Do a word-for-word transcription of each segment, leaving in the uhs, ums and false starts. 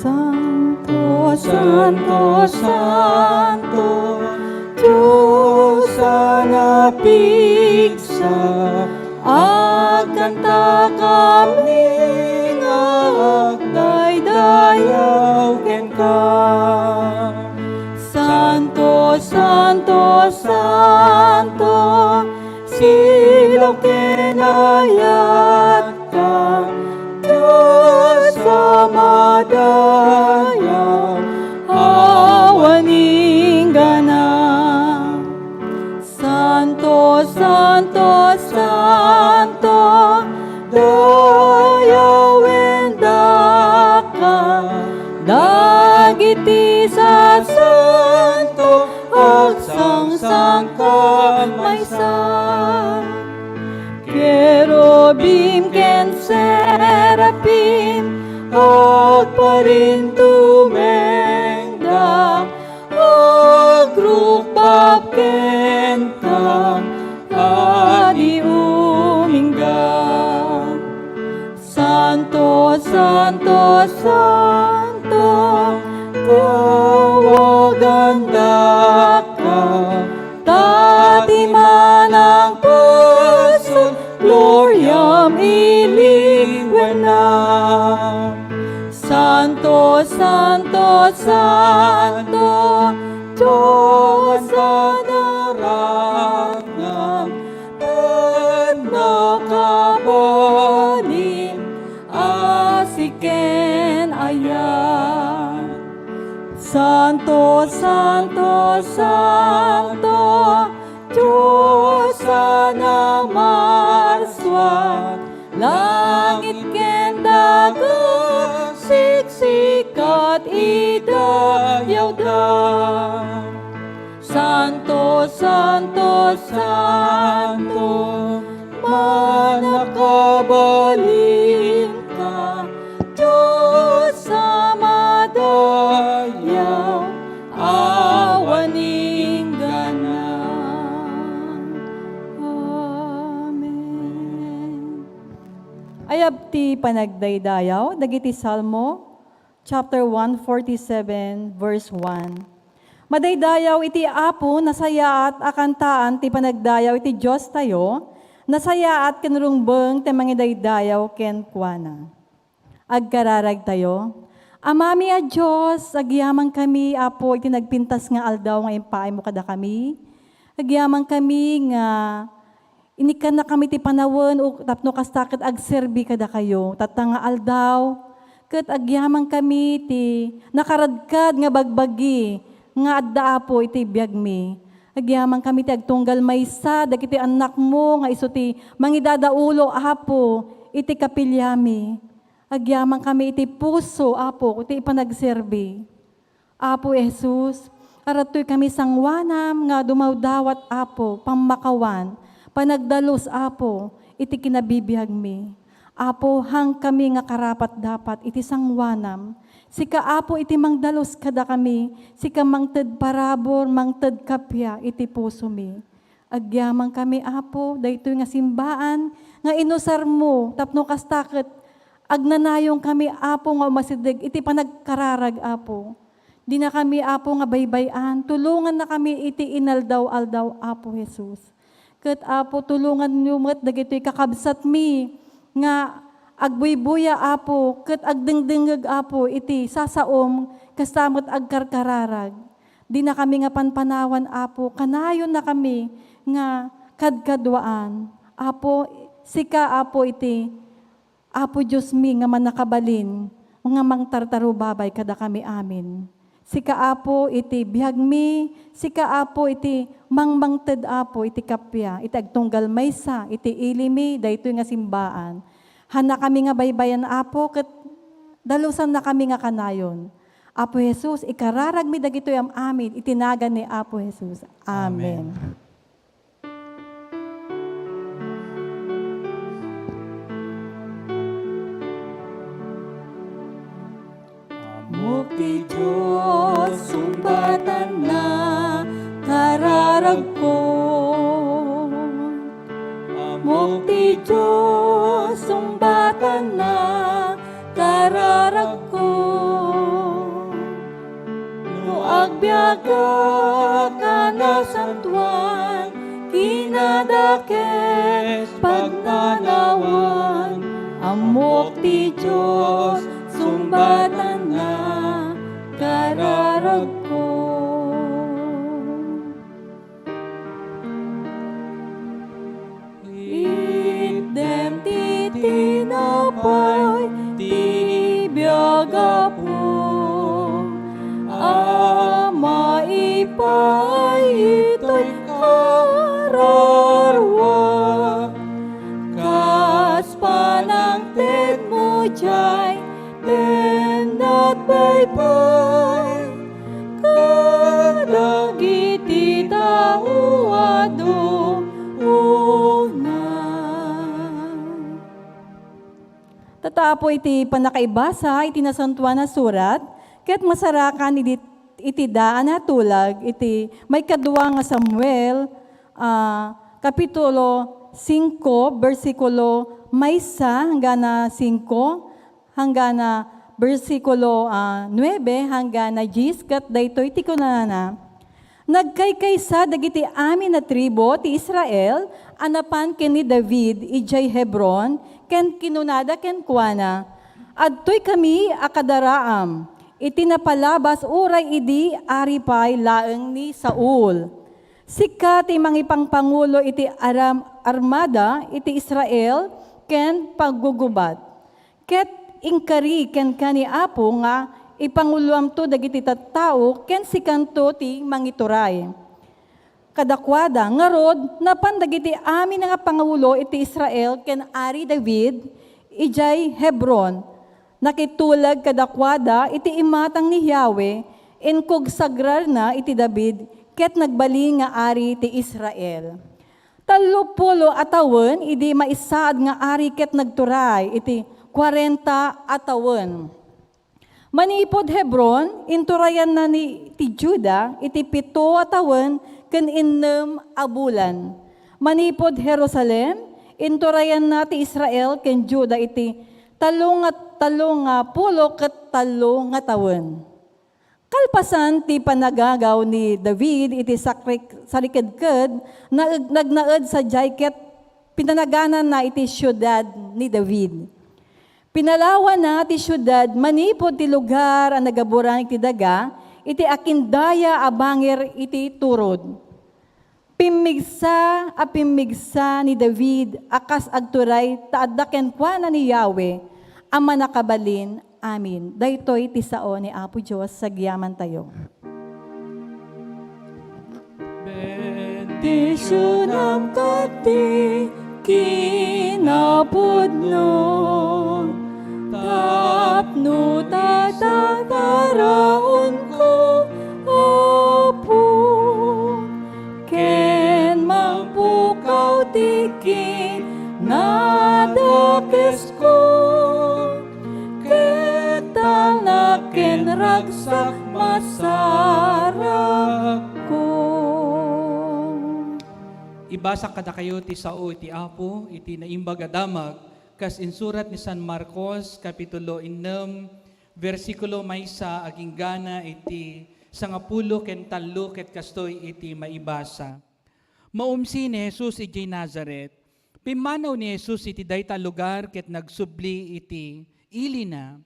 Santo, Santo, Santo, Dios a napigsa, agkantakami nga agdaydayaw kenka. Santo, Santo, Santo, silaw ken ayatka, Dios a madayaw, awan inggana. Santo, Santo, Santo, dayawen daka dagiti sasanto, agsangsangkam maysa. Kerubim ken serafim, agparintumengda, agrukbab kenka, adi umingga. Santo, Santo, Santo, tawagandaka, ta ti manang puson gloriam iliwenna. Santo, Santo, Santo, Dios a darangam, ket nakabalin a siken ayat. Santo, Santo, Santo, Dios a namarsua, langit ken daga, siksikat idayawda. Santo, Santo, Santo, mannakabalinka, Dios a madayaw, awan inggana. Amen. Ayab ti panagdaydayaw dagiti Salmo, chapter one forty-seven, verse one. Madaydayaw iti Apo, nasayaat a kantaan ti panagdayaw iti Diostayo, nasayaat ken rungbeng ti mangidaydayaw kenkuana. Agkararagtayo. Amami a Dios, agyamankami, Apo, iti nagpintas nga aldaw nga impaaymo kadakami. Agyamankami nga inikkannakami ti panawen, o tapno kasta ket agserbi kadakayo. Tatta nga aldaw, ket agyamankami ti nakaradkad nga bagbagi nga adda, Apo, iti biagmi. Agyamankami ti agtunggal maysa dagiti annakmo nga isu ti mangidadaulo, Apo, iti kapiliami. Agyamankami iti puso, Apo, ti panagserbi. Apo Jesus, arattoy kami sanguanam nga dumawdawat, Apo, pammakawan, panagdalus, Apo, iti kinabibiagmi. Apo, hangkami nga karapat-dapat iti sanguanam. Sika, Apo, iti mangdalus kadakami, sika mangted parabur, mangted kappia iti pusomi. Agyamankami, Apo, daytoy nga simbaan nga inusarmo tapno kasta ket agnanayonkami, Apo, nga umasideg iti panagkararag, Apo. Dinakami, Apo, nga baybay-an. Tulongannakami iti inaldaw-aldaw, Apo Jesus. Ket, Apo, tulonganyo met dagitoy kakabsatmi nga Agbuybuya, Apo, ket agdengdengngeg, Apo, iti sasaom, kasta met agkarkararag. Dinakami nga panpanawan, Apo, kanayonnakami nga kadkaduaan. Apo, sika, Apo, iti Apo Diosmi nga mannakabalin, nga mangtartarubabay kadakami amin. Sika, Apo, iti biagmi, sika, Apo, iti mangmangted, Apo, iti kappia, iti agtunggal maysa, iti ilimi, daytoy nga simbaan. Hannakami nga baybayan, Apo, ket dalusannakami nga kanayon. Apo Jesus, ikararagmi dagitoy am-amin iti nagan ni Apo Jesus. Amen. Amen. Ammok ti Dios, sungbatanna kararagko. Ammok ti Dios, sungbatanna kararagko. No agbiagak a nasantoan, kinadakes, pagpanawan, ammok ti Dios, sungbatanna kararagko. Itdem ti tinapay ti biag, Apo, a maipaay itoy kararua, kas panangtedmo diay tennat baybay kadagiti tao adu una. Tatapo iti pannakaibasa iti Nasantoan a Surat, ket masarakan idi-, iti daan a tulag iti maikadua nga Samuel, ah, Kapitulo singko, bersikulo maysa hanggana singko, hanggana bersikulo, ah, nuebe hanggana dies, ket daytoy ti kunana: Nagkaykaysa dagiti amin a tribu ti Israel a napan ken ni David idiay Hebron, ken kinunada kenkuana, "Adtoy kami a kadaraam iti napalabas uray idi ari pay laeng ni Saul. Sika ti mangipangpangulo iti aram-, armada iti Israel ken paggugubat. Ket inkari kenka ni Apo nga ipanguloamto dagiti tattao ken sikanto ti mangituray kadakuada." Ngarud, napan dagiti amin nga pangulo iti Israel ken Ari David idiay Hebron. Nakitulag kadakuada iti imatang ni Yahweh, inkugsagrarna iti David ket nagbalin nga ari ti Israel. Tallo pulo a tawen idi maisaad nga ari ket nagturay iti kuarenta a tawen. Manipud Hebron, inturayanna ni ti Juda iti pito a tawen ken innem a bulan. Manipud Jerusalem, inturayanna ti Israel ken Juda iti tallo nga, tallo nga pulo ket tallo nga tawen. Kalpasan ti panagagaw ni David iti sakrik-, sarikedked, naeg-, nagnaed sadiay ket pinanagananna iti siudad ni David. Pinalawana ti siudad manipud ti lugar a nagaburan iti daga, iti akindaya a bangir iti turod. Pimmigsa a pimmigsa ni David a kas agturay ta adda kenkuana ni Yahweh a Mannakabalin-amin. Daytoy ti sao ni Apo Dios agyamantayo. Bendisionam kadi kinapudno, tapno tatataraonko, Apo, ken mangpukaw ti kinadakesko, ket talna ken ragsak masaragko. Ibasa kadakayo ti sao iti Apo iti Naimbag a Damag, kas insurat ni San Marcos, Kapitulo ennem, bersikulo maysa agingga iti sangapulo ken tallo, ket kastoy iti maibasa. Maumsi ni Jesus idiay Nazaret, Pimmanaw ni Jesus iti dayta a lugar ket nagsubli iti ilina.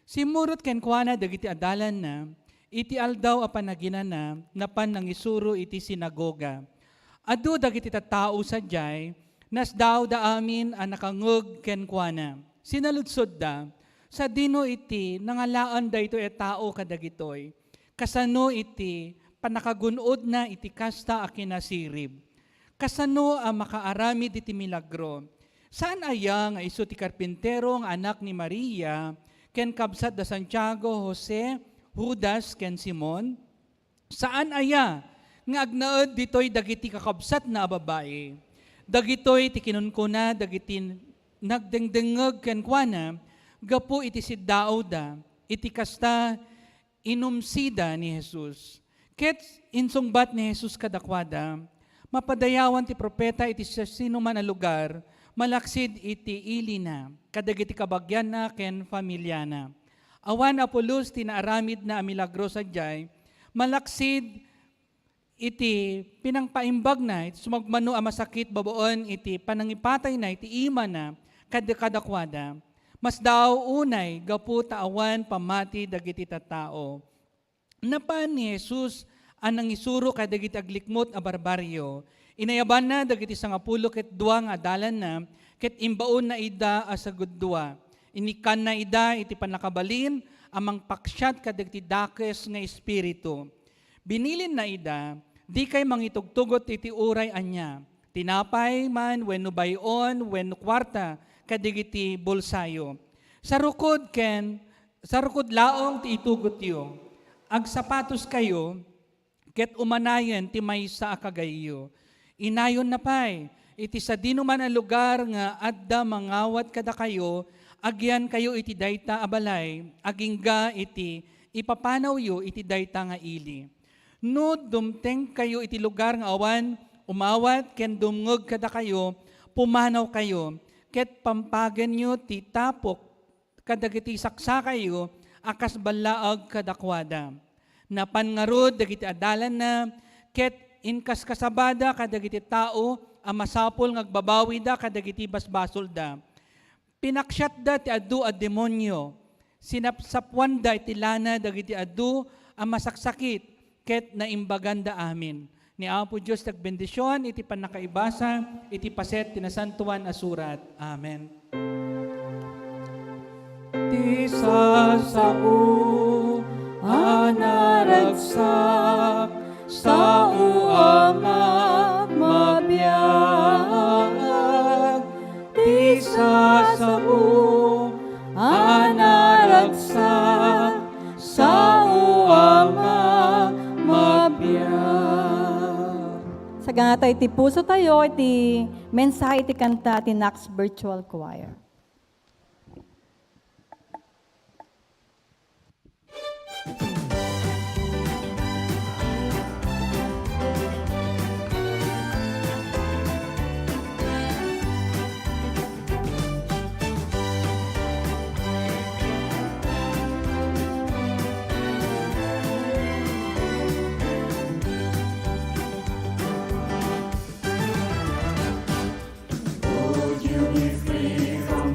Simmurot kenkuana dagiti adalanna. Iti Aldaw a Panaginana, napan nangisuro iti sinagoga. Adu dagiti tattao sadiay, nasdaawda amin a nakangngeg kenkuana. Sinaludsodda, "Sadino iti nangalaen daytoy a tao kadagitoy? Kasano iti pannakagun-odna iti kasta a kinasirib? Kasano a makaaramid iti milagro? Saan aya nga isu ti karpintero nga anak ni Maria ken kabsat da Santiago, Jose, Judas, ken Simon? Saan aya nga agnaed ditoy dagiti kakabsatna a babai?" Dagitoy ti kinunkuna dagiti nagdengdengngeg kenkuana gapu iti siddaawda. Iti kasta, inumsida ni Jesus. Ket insungbat ni Jesus kadakuada, "Mapadayawan ti profeta iti siasinoman a lugar, malaksid iti ilina, kadagiti kabagianna ken familiana. Awan a pulos ti naaramidna a milagro sadiay, malaksid iti pinangpaimbagna iti sumagmamano a masakit babaen iti panangipatayna iti imana kad-, kadakuada. Masdaaw unay gapu ta awan pammati dagiti tattao." Napan ni Jesus a nangisuro kadagiti aglikmut a barbario. Inayabanna dagiti sangapulo ket dua nga adalanna ket imbaonna ida a saguddua. Inikkanna ida iti pannakabalin a mangpaksiat kadagiti dakes nga espiritu. Binilinna ida, "Dikay mangitugtugot iti uray ania, tinapay man wenno bay-on wenno kuarta kadagiti bulsayo. Sarukod ken, sarukod laeng ti itugotyo. Agsapatoskayo ket umanayen ti maysa a kagayyo." Inayonna pay, "Iti sadinoman a lugar nga adda mangawat kadakayo, agiankayo iti dayta a balay, agingga iti ipapanawyo iti dayta nga ili. No dumtengkayo iti lugar nga awan umawat ken dumngeg kadakayo, pumanawkayo, ket pampagenyo ti tapok kadagiti saksakayo a kas ballaag kadakuada." Napan ngarud dagiti adalanna ket inkaskasabada kadagiti tao a masapul nga agbabawida kadagiti basbasolda. Pinaksiatda ti adu a demonio, sinapsapuanda iti lana dagiti adu a masaksakit, ket naimbaganda amin. Ni Apo Dios ti agbendision iti pannakaibasa iti paset ti Nasantoan a Surat. Amen. Ti sasao a naragsak, sao a mamabiag. Ti sasao a naragsak, sao a mamabiag. Sagana tayo iti puso tayo, iti mensahe iti kanta ti Knox Virtual Choir. Would you be free from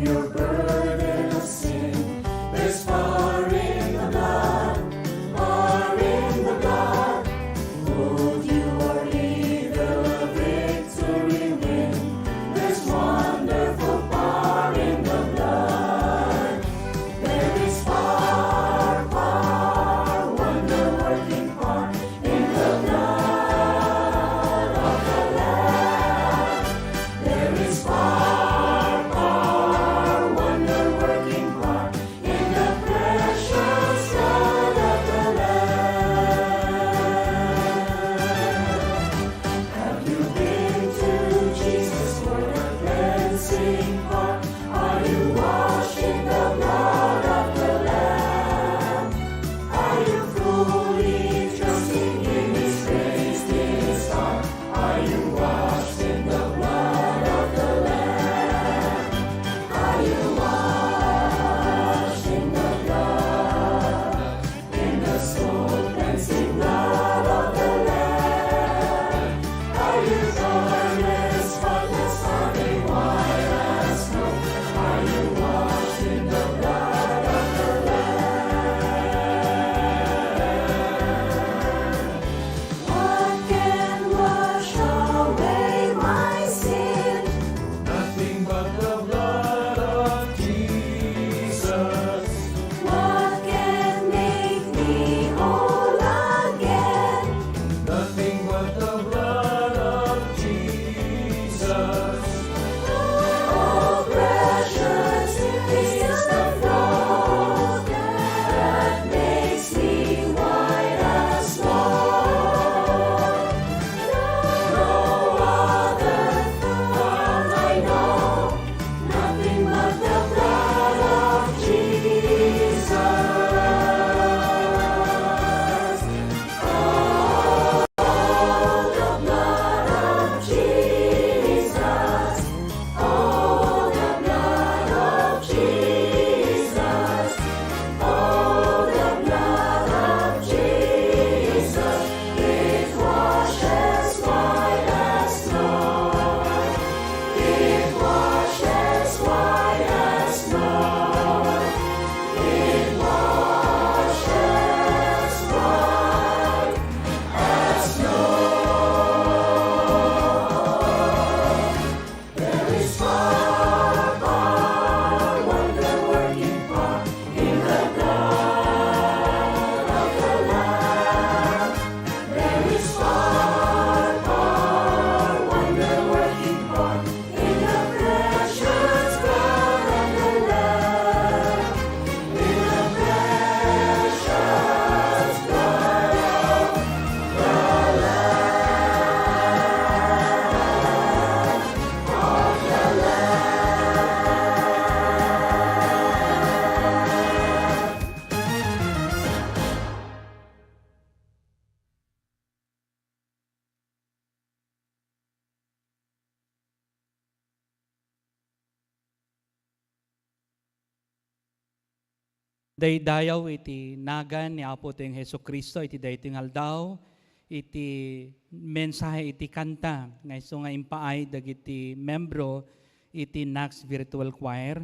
Daydayaw iti nagan ni Apotayo Jesu-Cristo iti daytoy nga aldaw, iti mensahe iti kanta nga isu nga impaay dagiti membro iti Nax Virtual Choir.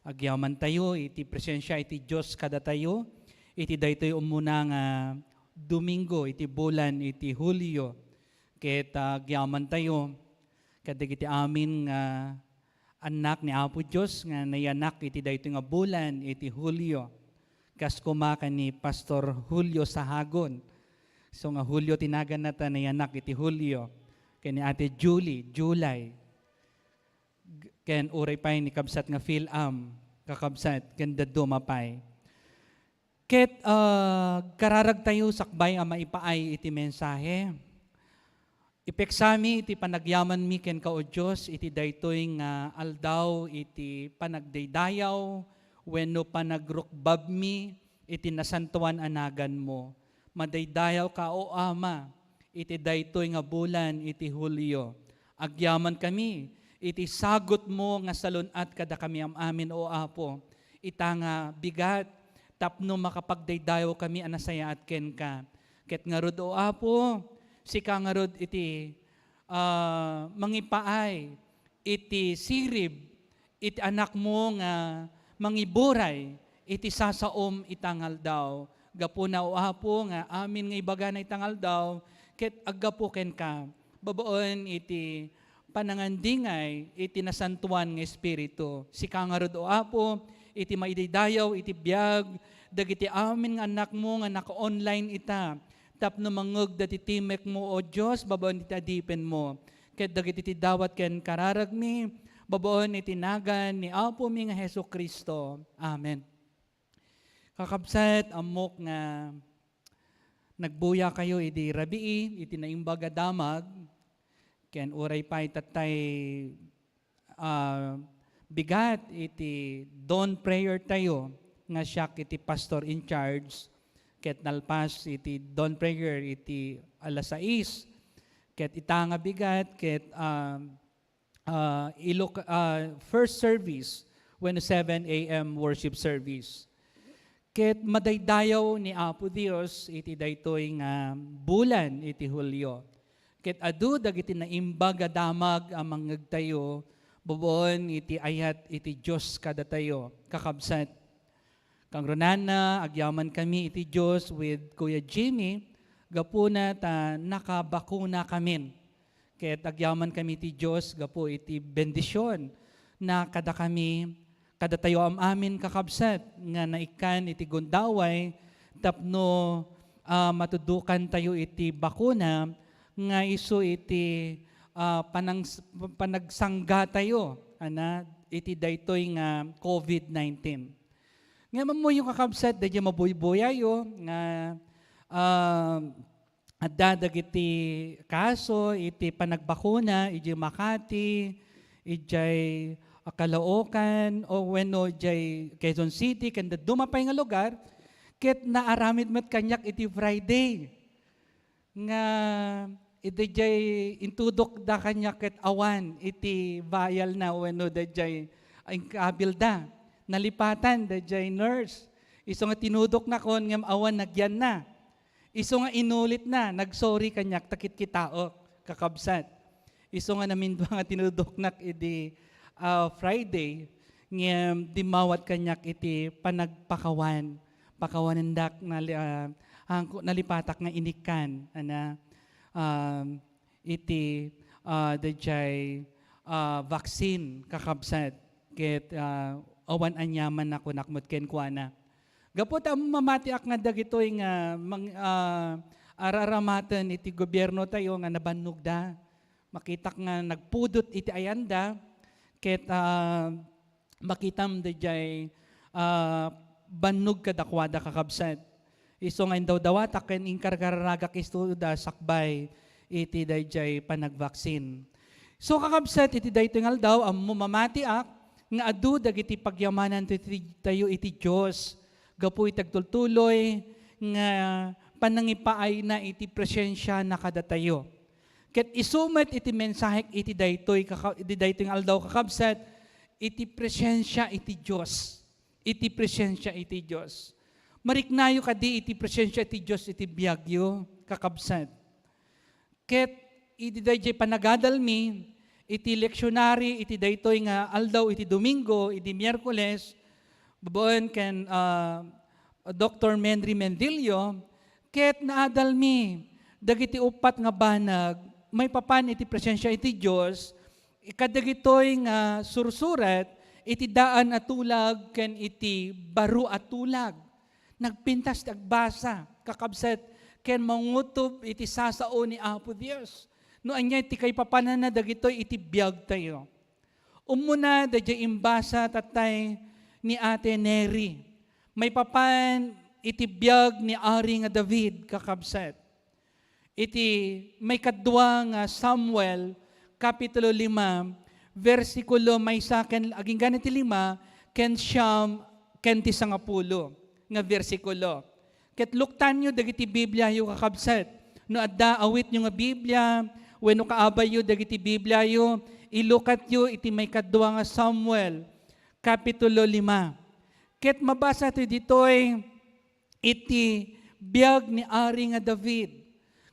Agyamantayo iti presensia iti Dios kadatayo iti daytoy umuna nga Domingo iti bulan iti Hulio. Ket, ah, agyamantayo kadagiti amin nga annak ni Apo Dios nga nayanak iti daytoy nga bulan iti Hulio. Kas koma ken ni Pastor Julio Sahagon. So nga Julio ti naganna ta nayanak iti Hulio. Ken ni Ate Julie, July. G-, ken uray pay ni kabsat nga Phil-Am, kakabsat, ken dadduma pay. Ket, ah, kararagtayo sakbay a maipaay iti mensahe. Ipeksami iti panagyamanmi kenka, O Dios, iti daytoy nga aldaw iti panagdaydayaw wenno panagrukbabmi iti nasantoan a naganmo. Madaydayawka, O Ama, iti daytoy nga bulan iti Hulio. Agyamankami iti sagutmo nga salun-at kadakami am-amin, O Apo, ita nga bigat tapno makapagdaydayawkami a nasayaat kenka. Ket ngarud, O Apo, sika ngarud iti, ah, mangipaay iti sirib iti anakmo nga mangiburay iti sasaom ita nga aldaw. Gapuna, O Apo, nga amin nga ibagana ita nga aldaw, ket aggapu kenka, babaen iti panangandingay iti nasantoan nga Espiritu. Sika ngarud, O Apo, iti maidaydayaw iti biag dagiti amin nga annakmo nga naka-online ita, tapno mangngeg dagiti timekmo, O Dios, babaen iti adipenmo, ket dagiti ti dawat ken kararagmi, babaen iti nagan ni Apomi nga Jesu-Cristo. Amen. Kakabsat, ammok nga nagbuyakayo idi rabii iti Naimbag a Damag, ken uray pay tattay, ah, bigat iti dawn prayer tayo nga siak iti pastor in charge, ket nalpas iti dawn prayer iti alas sais, ket ita nga bigat, ket, ah, ah, Iloc-, ah, first service wenno seven A M worship service. Ket madaydayaw ni Apo Dios iti daytoy nga bulan iti Hulio. Ket adu dagiti naimbag a damag a mangngegtayo, babaen iti ayat iti Dios kadatayo. Kakabsat, kangrunana, agyamankami iti Dios with Kuya Jimmy, gapuna ta nakabakunakamin. Ket agyamankami iti Dios gapu iti bendision na kadakami, kadatayo am-amin, kakabsat, nga naikkan iti gundaway tapno, ah, matudukantayo iti bakuna nga isu iti, ah, panangs-, panagsanggatayo, ana, iti daytoy nga covid nineteen. Ngem ammoyo, kakabsat, daydiay mabuybuyayo nga, ah, adda dagiti kaso iti panagbakuna idiay Makati, idiay Caloocan, o wenno idiay Quezon City, ken dadduma pay nga lugar, ket naaramid met kaniak iti Friday nga iti diay intudokda kaniak ket awan iti vial na wenno daydiay inkabilda. Nalipatan daydiay nurse. Isu nga tinudoknakon ngem awan nagyanna. Isu nga inulitna, nagsorry kaniak ta kitkitaek, kakabsat. Isu nga namindua nga tinudoknak idi, ah, Friday, ngem dimmawat kaniak iti panagpakawan. Pakawanendak, nali-, ah, angko-, nalipatak nga inikkan, ana, um, iti, ah, daydiay, ah, vaccine, kakabsat. Ket, ah, awan aniaman a kunak met kenkuana. Gapu ta mamatiak nga dagitoy nga mang-, ah, araramaten iti gobierno tayo nga nabannogda. Makitak nga nagpudot iti ayanda, ket, ah, makitam daydiay, ah, bannog kadakuada, kakabsat. Isu nga indawdawatak ken inkarkararagak isu da sakbay iti daydiay panagvaccine. So, kakabsat, iti daytoy nga aldaw, ammo mamatiak nga adu dagiti pagyamanan ti, ti, tayo iti Dios gapu iti agtultuloy nga panangipaayna iti presensiana kadatayo. Ket isu met iti mensahek iti daytoy kaka-, iti daytoy nga aldaw, kakabsat, iti presensia iti Dios. iti presensia iti Dios. Mariknayo kadi iti presensia iti Dios iti biagyo, kakabsat. Ket idi daydiay panagadalmi iti leksionari iti daytoy nga aldaw iti Domingo, idi Miyerkules, babaen ken, ah, Doktor Menry Mendillo, ket naadalmi dagiti uppat nga banag maipapan iti presensia iti Dios, kadagitoy nga sursurat iti daan a tulag ken iti baro a tulag. Nagpintas ti agbasa, kakabsat, ken mangutob iti sasao ni Apo Dios. No ania ti kaipapananna dagitoy iti biagtayo. Ummuna daydiay imbasa tatay ni Ate Neri. Maipapan iti biag ni Ari nga David, kakabsat. Iti maikadua nga Samuel, Kapitulo lima, bersikulo maysa ken agingga iti lima, ken siam ken ti sangapulo nga bersikulo. Ket luktanyo dagiti Bibliayo, kakabsat. No adda awityo nga Biblia, wenno kaabayyo dagiti Bibliayo, ilukatyo iti maikadua nga Samuel, Kapitulo lima. Ket mabasa tayo ditoy iti biag ni Ari nga David.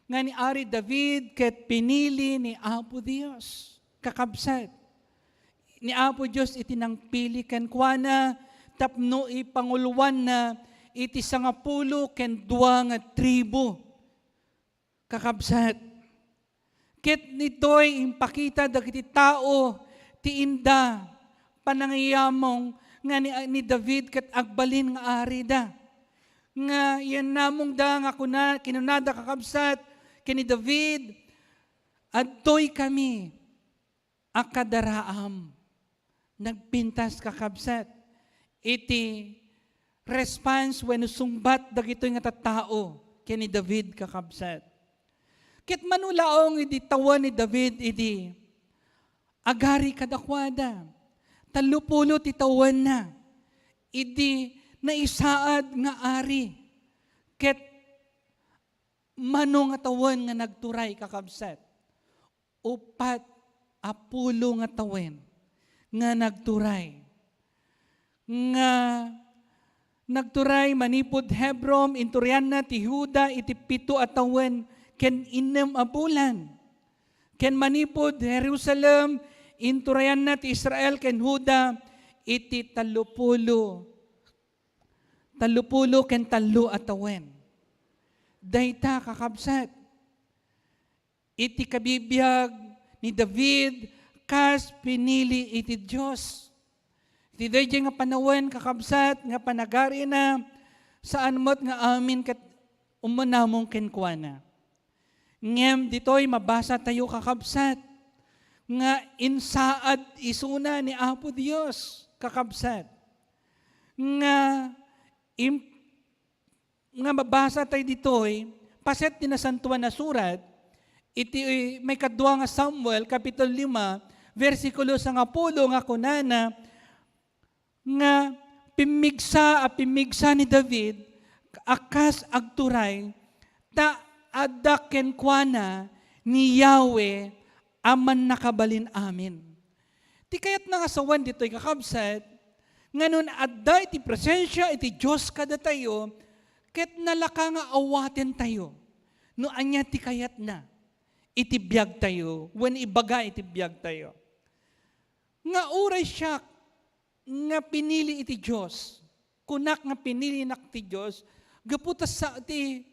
Nga ni Ari David ket pinili ni Apo Dios, kakabsat. Ni Apo Dios iti nangpili kenkuana tapno ipanguluanna iti sangapulo ken dua nga tribu, kakabsat. Ket ditoy impakita dagiti tao ti inda panangiyamong nga ni, ni David ket agbalin nga arida. Nga yannamongda nga kuna, kinunada, kakabsat, ken ni David, "Adtoy kami a kadaraam." Nagpintas, kakabsat, iti response wenno sungbat dagitoy nga tattao ken ni David, kakabsat. Ket mano laeng idi tawen ni David idi agari kadakuada. Tallopulo ti tawenna idi naisaad nga ari. Ket mano nga tawen nga nagturay, kakabsat? Uppat a pulo nga tawen nga nagturay. Nga nagturay manipud Hebron, inturianna ti Juda iti pito a tawen ken innem a bulan. Ken manipud Jerusalem, inturayanna ti Israel ken Juda iti tallopulo, tallopulo ken tallo a tawen. Dayta, kakabsat, iti kabibiag ni David kas pinili iti Dios. Iti daydiay nga panawen, kakabsat, nga panagarina, saan met nga amin ket ummanamong kenkuana. Ngem ditoy mabasa tayo, kakabsat, nga insaad isuna ni Apo Dios, kakabsat, nga im-, nga mabasa tayo ditoy, paset ti Nasantoan a Surat, iti maikadua nga Samuel, Kapitulo lima, bersikulo sangapulo, nga kunana, nga pimmigsa a pimmigsa ni David a kas agturay, ta adda kenkuana ni Yahweh a Mannakabalin-amin. Ti kayatna nga sawen ditoy, kakabsat, nga no adda iti presensia iti Dios kadatayo, ket nalaka nga awatentayo no ania ti kayatna iti biagtayo, wen ibaga iti biagtayo. Nga uray siak nga pinili iti Dios, kunak nga pinilinak ti Dios, gapu ta sa-, ti,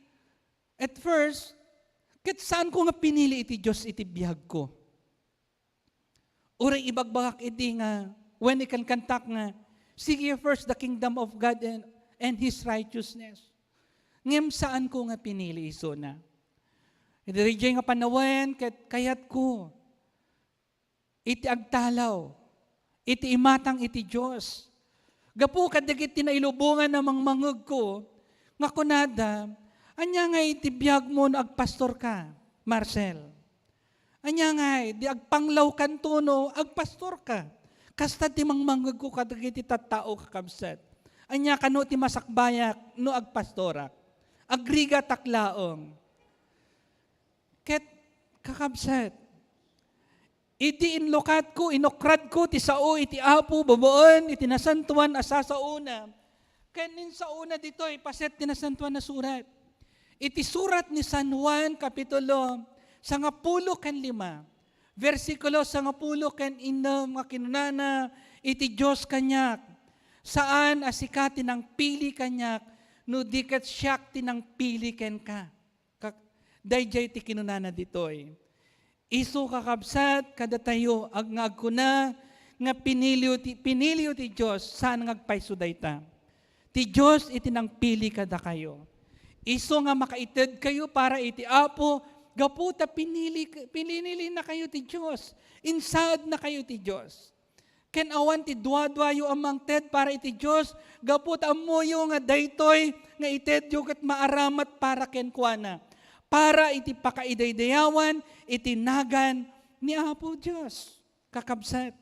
at first, ket saanko nga pinili iti Dios iti biagko. Uray ibagbagak idi nga, wen ikankantak nga, "Seek ye first the kingdom of God and, and His righteousness." Ngem saanko nga pinili isuna. Iti daydiay nga panawen, ket kayatko iti agtalaw, iti imatang iti Dios. Gapu kadagiti nailubongan a mangmangegko, nga kunada, "Ania nga iti biagmo no agpastorka, Marcel? Ania nga di agpanglawkanto no agpastorka?" Kasta ti mangmangegko kadagiti tattao, kakabsat. "Ania kano ti masakbayak no agpastorak? Agrigatak laeng." Ket, kakabsat, Idi inlukatko, inukradko ti sao iti Apo babaen iti nasantoan a sasaona, ken insaona ditoy paset ti Nasantoan a Surat. Iti surat ni San Juan, kapitulo sangapulo ken lima, bersikulo sangapulo ken innem nga kinunana iti Dios kaniak, "Saan a sika ti nangpili kaniak, no di ket siak ti nangpili kenka." Kak-, daydiay ti kinunana ditoy. Isu, kakabsat, kadatayo ag-, nga agkuna nga piniliyo ti, piniliyo ti Dios, saan nga agpayso dayta. Ti Dios iti nangpili kadakayo. Isu nga makaitedkayo para iti Apo, gapu ta pinili, pinilinakayo ti Dios. Insaadnakayo ti Dios. Ken awan ti duaduayo a mangted para iti Dios, gapu ta ammoyo nga daytoy nga itedyo ket maaramat para kenkuana, para iti pakaidaydayawan iti nagan ni Apo Dios. Kakabsat,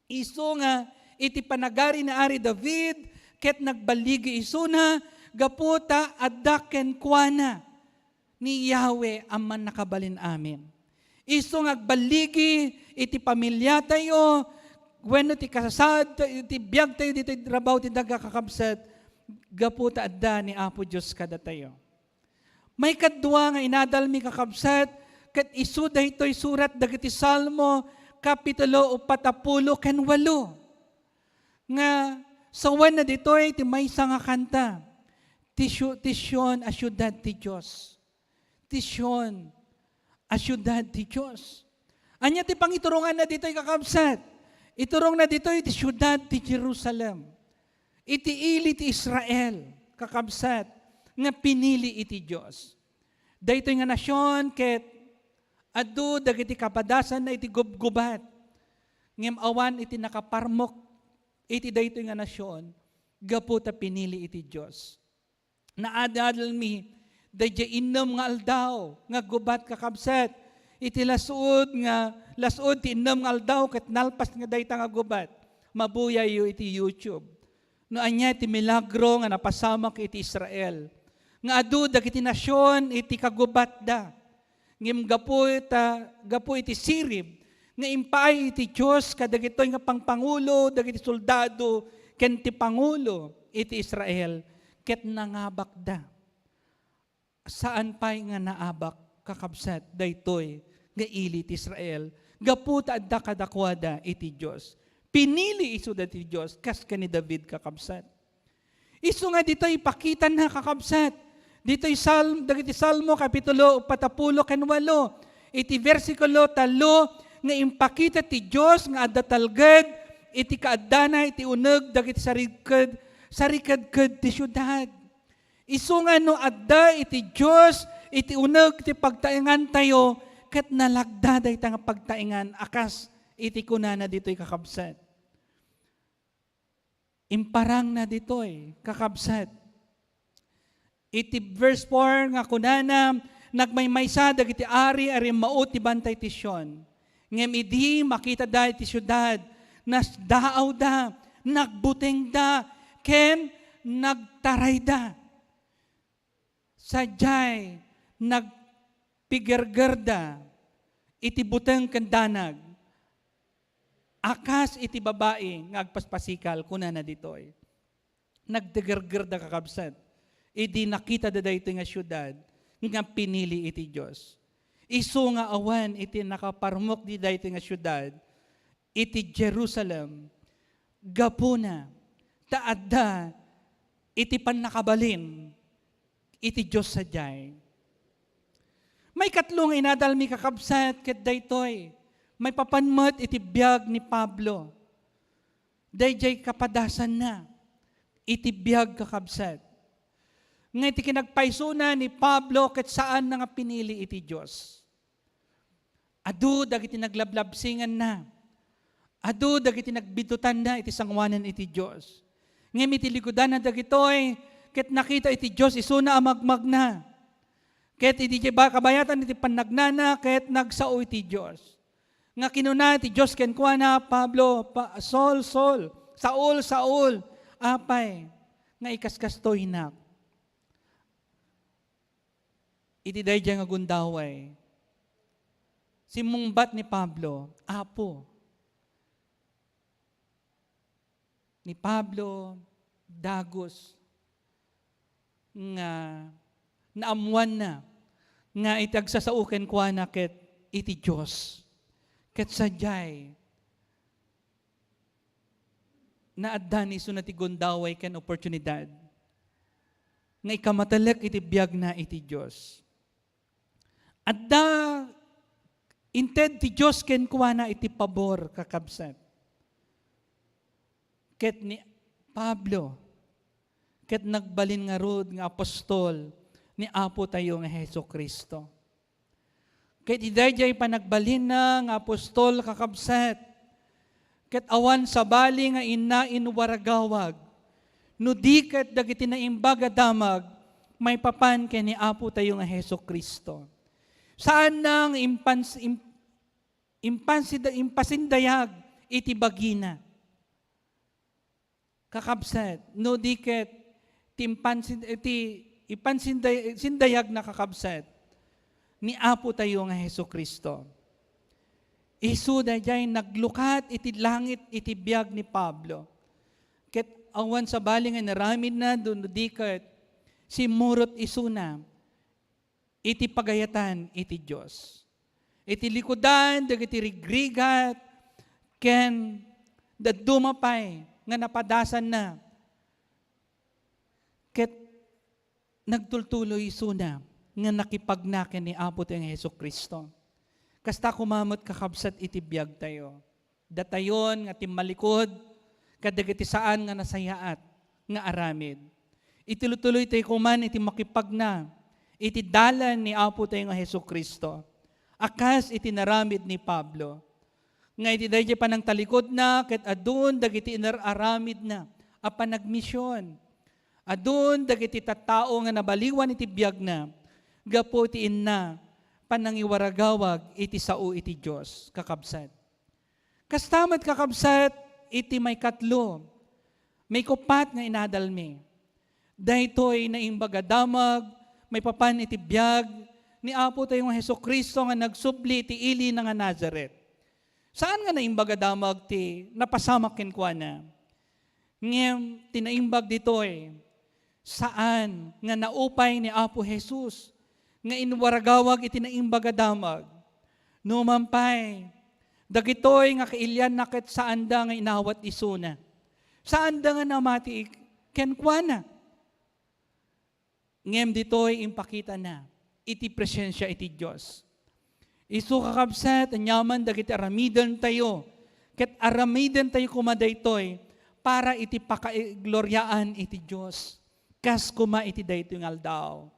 isu nga iti panagari ni Ari David, ket nagballigi isuna, gapu ta adda kenkuana ni Yahweh a Mannakabalin-amin. Isu nga agballigi iti pamiliatayo, wenno ti kasasaad, iti biagtayo ditoy rabaw ti daga, kakabsat, gapu ta adda ni Apo Dios kadatayo. Maikadua nga inadalmi, kakabsat, ket isu daytoy surat dagiti Salmo, kapitulo upat a pulo ken walo, nga sawenna ditoy ti maysa nga kanta, ti Sio-, ti Sion a siudad ti Dios. Ti Sion a siudad ti Dios. Ania ti pangituronganna ditoy, kakabsat? Iturongna ditoy ti siudad ti Jerusalem, iti ili ti Israel, kakabsat, nga pinili iti Dios. Daytoy nga nasion ket adu dagiti kapadasanna iti gubgubat, ngem awan iti nakaparmok iti daytoy nga nasion gapu ta pinili iti Dios. Naadalmi daydiay innem nga aldaw nga gubat, kakabsat. Iti lasud nga, lasud ti innem nga aldaw ket nalpas nga dayta nga gubat. Mabuyayyo iti YouTube no ania ti milagro nga napasamak iti Israel, nga adu dagiti nasion iti kagubatda. Ngem gapu ta, gapu iti sirib nga impaay iti Dios kadagitoy nga pangpangulo dagiti soldado ken ti pangulo iti Israel, ket nangabakda. Saan pay nga naabak, kakabsat, daytoy nga ili ti Israel, gapu ta adda kadakuada iti Dios. Pinili isuda ti Dios, kas ken ni David, kakabsat. Isu nga ditoy ipakitana, kakabsat, ditoy Salm-, dagiti Salmo, kapitulo upat a pulo ken walo, iti bersikulo tallo, nga impakita ti Dios nga adda talged iti kaaddana iti uneg dagiti sariked-, sarikedked ti siudad. Isu nga no adda iti Dios iti uneg ti pagtaengantayo, ket nalagda dayta nga pagtaengan a kas iti kunana ditoy, kakabsat. Imparangna ditoy, kakabsat. Iti verse four nga kunana, "Nagmaymaysa dagiti ari a rimmao ti bantay ti Sion. Ngem idi makitada iti siudad, nasdaawda, nagbutengda, ken nagtarayda." Sadiay, nagpigergerda iti buteng ken danag, a kas iti babai nga agpaspasikal, kunana ditoy. Nagdegergerda, kakabsat, idi nakitada daytoy nga siudad nga pinili iti Dios. Isu nga awan iti nakaparmok di daytoy nga siudad iti Jerusalem, gapuna ta adda iti pannakabalin iti Dios sadiay. Maikatlo nga inadalmi, kakabsat, ket daytoy, maipapan met iti biag ni Pablo. Daydiay kapadasanna iti biag, kakabsat, nga iti kinagpaysona ni Pablo ket saanna nga pinili iti Dios. Adu dagiti naglablabsinganna. Adu dagiti nagbidutanna iti sangoanan iti Dios. Ngem iti ligudanna dagitoy, ket nakita iti Dios isuna a magmagna. Ket iti ba-, kabayatan iti pannagnana, ket nagsao iti Dios. Nga kinuna ti Dios kenkuana, "Pablo, pa-, Saul, Saul, Saul, Saul, apay nga ikaskastoynak?" Iti daydiay nga gundaway, Simmungbat ni Pablo, "Apo." Ni Pablo, dagus nga naammoanna nga iti agsasao kenkuana ket iti Dios. Ket sadiay, naaddan isuna ti gundaway ken oportunidad nga ikamatelek iti biagna iti Dios. Adda, inted ti Dios kenkuana iti pabor, kakabsat. Ket ni Pablo, ket nagbalin ngarud nga apostol ni Apo tayo nga Jesu-Cristo. Ket iti daydiay panagbalinna nga apostol, kakabsat, ket awan sabali nga inna inwaragawag, no di ket dagiti naimbag a damag maipapan ken ni Apo tayo nga Jesu-Cristo. Saanna nga impans-, im-, impansida-, impasindayag iti bagina. Kakabsat, no di ket ti impansin-, ti ipansinday-, sindayag na, kakabsat, ni Apo tayo nga Jesu-Cristo. Isu daydiay naglukat iti langit iti biag ni Pablo. Ket awan sabali nga inaramidna, no di ket simmurot isuna iti pagayatan iti Dios. Iti likudan dagiti rigrigat ken dadduma pay nga napadasanna, ket nagtultuloy isuna nga nakipagna ken ni Apo tayo nga Jesu-Cristo. Kasta koma met, kakabsat, iti biagtayo. Datayon nga timmalikod kadagiti saan nga nasayaat nga aramid. Ituloy-tuloy tayo koman iti makipagna iti dalan ni Apo tayo nga Jesu-Cristo a kas iti naramid ni Pablo. Nga iti daydiay panangtalikodna ket adun dagiti inar-aramidna a panagmision. Adun dagiti tattao nga nabaliwan iti biagna gapu iti inna panangiwaragawag iti sao iti Dios, kakabsat. Kasta met, kakabsat, iti maikatlo, maikuppat nga inadalmi. Daytoy naimbag a damag maipapan iti biag ni Apo tayo nga Jesu-Cristo nga nagsubli iti ilina nga Nazaret. Saan nga naimbag a damag ti napasamak kenkuana? Ngem ti naimbag ditoy, saan nga naupay ni Apo Jesus nga inwaragawag iti naimbag a damag. Numan pay, dagitoy nga kailianna ket saanda nga inawat isuna. Saanda nga namati kenkuana. Ngem ditoy impakitana iti presensia iti Dios. Isu, kakabsat, aniaman dagiti aramidentayo, ket aramidentayo koma daytoy para iti pakaigloriaan iti Dios. Kas koma iti daytoy nga aldaw.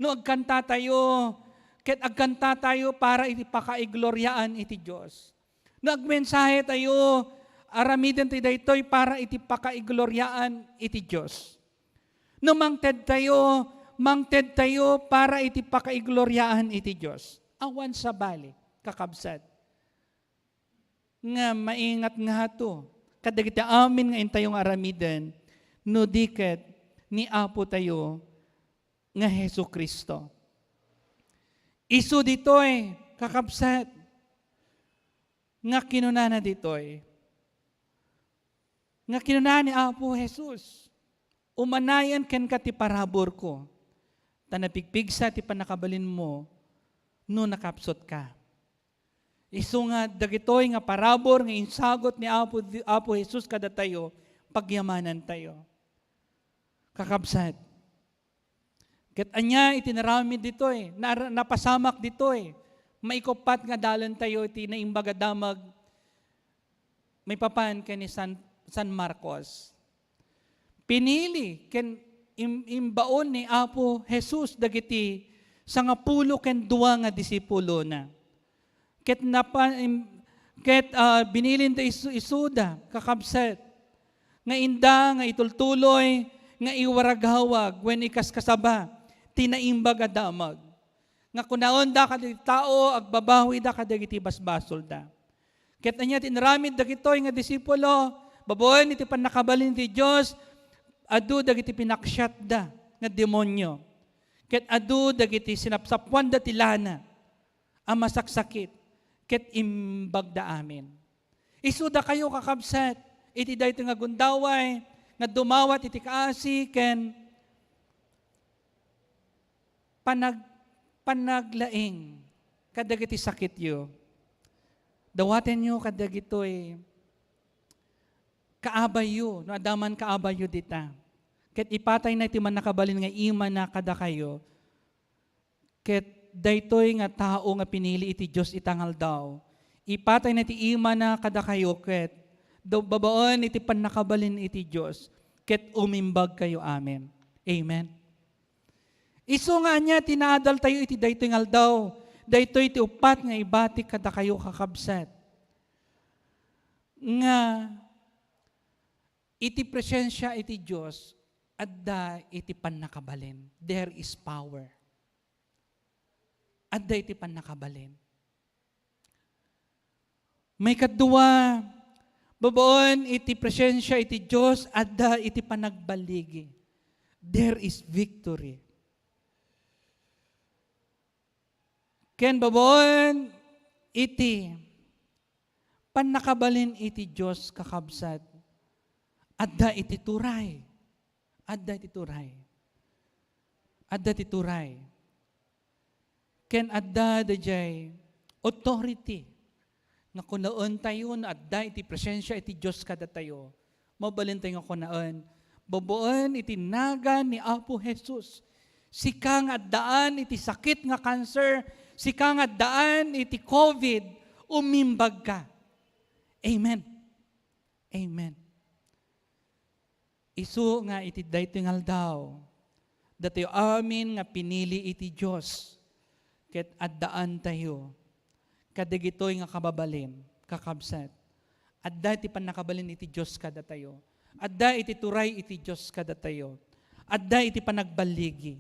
No agkantatayo, ket agkantatayo para iti pakaigloriaan iti Dios. No agmensahetayo, aramidentayo daytoy para iti pakaigloriaan iti Dios. No mangtedtayo, mangtedtayo para iti pakaigloriaan iti Dios. Awan sabali, kakabsat, nga maingat ngato kadagiti amin nga intayo nga aramiden, no di ket ni Apo tayo nga Jesu-Cristo. Isu ditoy, kakabsat, nga kinunana ditoy, nga kinuna ni Apo Jesus, "Umanayan kenka ti paraburko, ta napigpigsa ti pannakabalinmo no nakapsutka." Isu nga dagitoy nga parabur nga insagut ni Apo, Apo Jesus kadatayo, pagyamanantayo. Kakabsat, ket ania iti naramid ditoy, nar-, napasamak ditoy, maikuppat nga adalentayo iti naimbag a damag maipapan ken ni San, San Marcos. Pinili ken im-, imbaon ni Apo Jesus dagiti sangapulo ken dua nga disipulona. Ket napa-, im-, ket, ah, binilinda isu-, isuda, kakabsat, nga inda nga itultuloy nga iwaragawag wenno ikaskasaba ti naimbag a damag. Nga kunaenda kadagiti tao, agbabawida kadagiti basbasolda. Ket ania ti inaramid dagitoy nga disipulo? Babaen iti pannakabalin ti Dios, adu dagiti pinaksiatda nga demonio. Ket adu dagiti sinapsapoanda ti lana a masaksakit. ket imbagda amin. Isu dakayo, kakabsat, iti daytoy nga gundaway nga dumawat iti kaasi ken panag-, panaglaing kadagiti sakityo. Dawatenyo kadagitoy kaabayyo, no adda man kaabayyo dita. Ket ipatayna iti mannakabalin nga imana kadakayo. Ket daytoy nga tao nga pinili iti Dios ita nga aldaw, ipatayna iti imana kadakayo ket do-, babaen iti pannakabalin iti Dios, ket umimbagkayo amin. Amen. Isu nga ania ti naadaltayo iti daytoy nga aldaw, daytoy ti uppat nga ibatik kadakayo, kakabsat, nga iti presensia iti Dios, adda iti pannakabalin. There is power. Adda iti pannakabalin. Maikadua, babaen iti presensia iti Dios, adda iti panagballigi. There is victory. Ken babaen iti pannakabalin iti Dios, kakabsat, adda iti turay. Adda iti turay. Adda iti turay. Ken adda daydiay authority nga kunaentayo no adda iti presensia iti Dios kadatayo. Mabalintayo nga kunaen, babaen iti nagan ni Apo Jesus, sika nga addaan iti sakit nga cancer, sika nga addaan iti covid, umimbagka. Amen. Amen. Isu nga iti daytoy nga aldaw, datayo amin nga pinili iti Dios, ket addaantayo kadagitoy nga kababalin, kakabsat. Adda iti pannakabalin iti Dios kadatayo. Adda iti turay iti Dios kadatayo. Adda iti panagballigi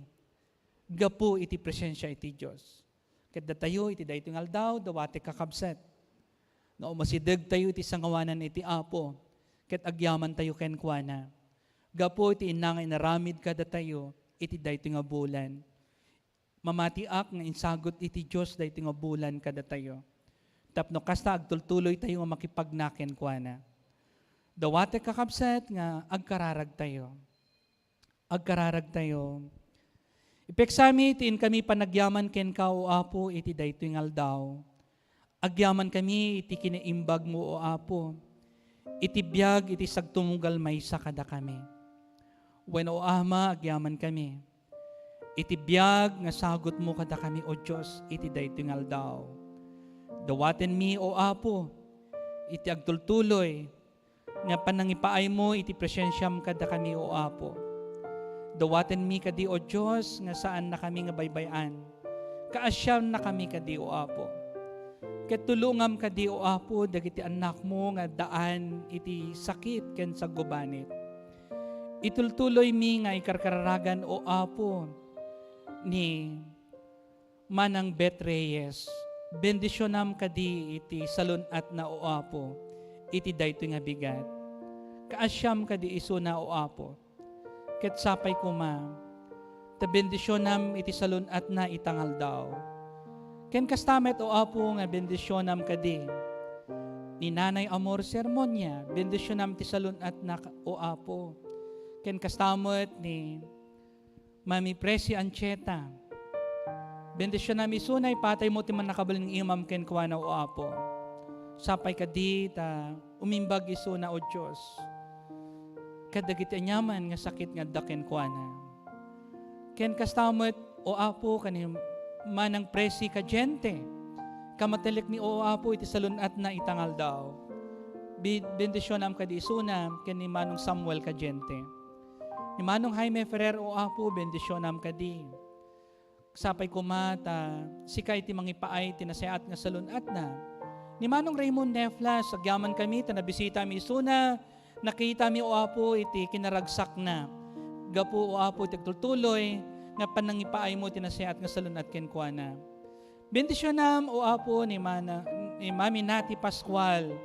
gapu iti presensia iti Dios. Ket datayo iti daytoy nga aldaw, dawatek, kakabsat, nga umasidegtayo iti sangawanan iti Apo, ket agyamantayo kenkuana. Gapu iti inna nga inaramid kadatayo iti daytoy nga bulan. Mamatiak nga insagut iti Dios daytoy nga bulan kadatayo. Tapno kasta, agtultuloytayo nga makipagna kenkuana. Dawatek, kakabsat, nga agkararagtayo. Agkararagtayo. Ipeksami ti inkami panagyaman kenka, O Apo, iti daytoy nga aldaw. Agyamankami iti kinaimbagmo, O Apo, iti biag iti sagtumugal maysa kadakami. Wen, O Ama, agyamankami iti biag nga sagutmo kadakami, O Dios, iti daytoy nga aldaw. Dawatenmi, O Apo, iti agtultuloy nga panangipaaymo iti presensiam kadakami, O Apo. Dawatenmi kadi, O Dios, nga saannakami nga baybay-an. Kaasiannakami kadi, O Apo. Ket tulongam kadi, O Apo, dagiti annakmo nga addaan iti sakit ken saggubanit. Itultuloymi nga ikarkararagan, O Apo, ni Manang Beth Reyes, bendisionam kadi iti salun-atna, O Apo, iti daytoy nga bigat. Kaasiam kadi isuna, O Apo. Ket sapay koma ta bendisionam iti salun-atna ita nga aldaw. Ken kasta met, O Apo, nga bendisionam kadi ni Nanay Amor Sermonia, bendisionam ti salun-atna, O Apo. Ken kasta met ni Mami Presi Anchieta, bendisionam isuna, ipataymo ti mannakabalin nga imam kenkuana, O Apo. Sapay kadi ta umimbag isuna, O Dios, kadagiti aniaman nga sakit nga adda kenkuana. Ken kasta met, O Apo, ken ni Manang Presi Cadiente, kamatelekmi, O Apo, iti salun-atna ita nga aldaw. Bi-, bendisionam kadi isuna ken ni Manong Samuel Cadiente. Ni Manong Jaime Ferrer, O Apo, bendisionam kadi. Sapay koma ta sika iti mangipaay ti nasayaat nga salun-atna. Ni Manong Raymond Neflas, agyamankami ta nabisitami isuna, nakitami, O Apo, iti kinaragsakna. Gapu, O Apo, iti agtultuloy nga panangipaaymo iti nasayaat nga salun-at kenkuana. Bendisionam, O Apo, ni Mana-, ni Mami Nati Pascual.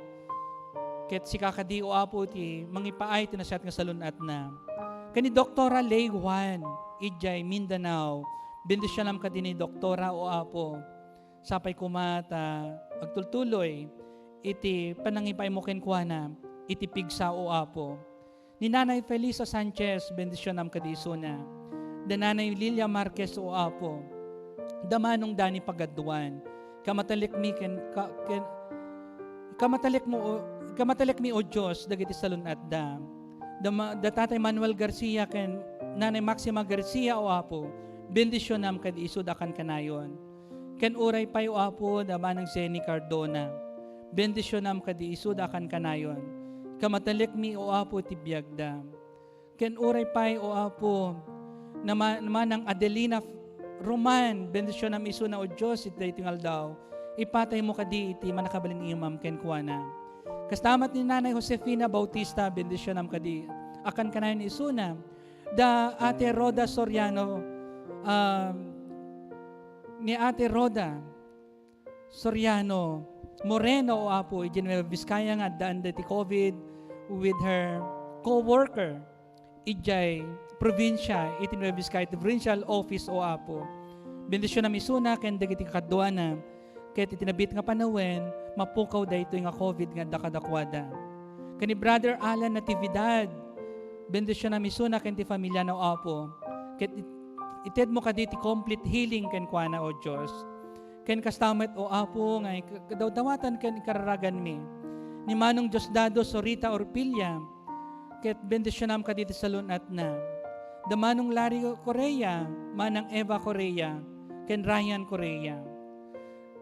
Ket sika kadi, O Apo, ti mangipaay ti nasayaat nga salun-atna. Ken ni Doktora Lei Juan, idiay Mindanao. Bendisionam kadi ni Doktora, O Apo. Sapay koma ta agtultuloy iti panangipaaymo kenkuana iti pigsa, O Apo. Ni Nanay Felisa Sanchez, bendisionam kadi isuna. Da Nanay Lilia Marquez, O Apo. Da Manong Dani Pagaduan. Kamatalekmi ken, ka-, ken, kamatalekmo, O, kamatalekmi, O Dios, dagiti salun-atda. Da ma-, da Tatay Manuel Garcia ken Nanay Maxima Garcia, O Apo. Bendisionam kadi isuda a kankanayon. Ken uray pay, O Apo, da Manang Jenny Cardona. Bendisionam kadi isuda a kankanayon. Kamatalekmi, O Apo, ti biagda. Ken uray pay, O Apo, nama-, Manang Adelina Roman, bendisionam isuna, O Dios, iti daytoy nga aldaw. Ipataymo kadi iti mannakabalin imam kenkuana. Kasta met ni Nanay Josefina Bautista, bendisionam kadi a kankanayon isuna. Da Ate Rhoda Soriano, um, ni Ate Rhoda Soriano Moreno, O Apo, idiay Nueva Vizcaya nga addaan daytoy COVID with her co-worker idiay probinsia, iti Nueva Vizcaya, iti provincial office, O Apo. Bendisionam isuna ken dagiti kakaduana, ket iti nabiit nga panawen, mapukaw daytoy nga COVID nga adda kadakuada. Ken ni Brother Alan Natividad, bendisionam isuna ken ti familiana, O Apo. Ket it-, itedmo kadi ti complete healing kenkuana, O Dios. Ken kasta met, O Apo, nga ik-, kadawdawatan ken ikararaganmi ni Manong Diosdado Sorita Orpilla, ket bendisionam kadi ti salun-atna. Da Manong Larry Correa, Manang Eva Correa, ken Ryan Correa.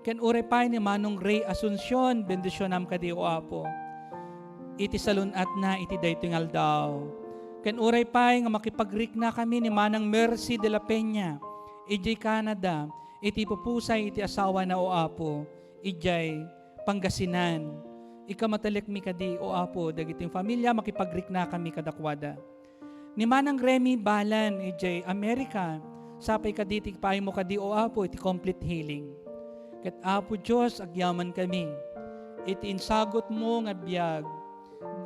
Ken uray pay ni Manong Ray Asuncion, bendisionam kadi, O Apo, iti salun-atna iti daytoy nga aldaw. Ken uray pay nga makipagriknakami ni Manang Mercy de la Peña, idiay Canada, iti pupusay iti asawana, O Apo, idiay Pangasinan. Ikamatalekmi kadi, O Apo, dagiti familia, makipagriknakami kadakuada. Ni Manang Remy Balan, idiay Amerika, sapay kadi ti ipaaymo kadi, O Apo, iti complete healing. Ket, Apo Dios, agyamankami iti insagutmo nga biag,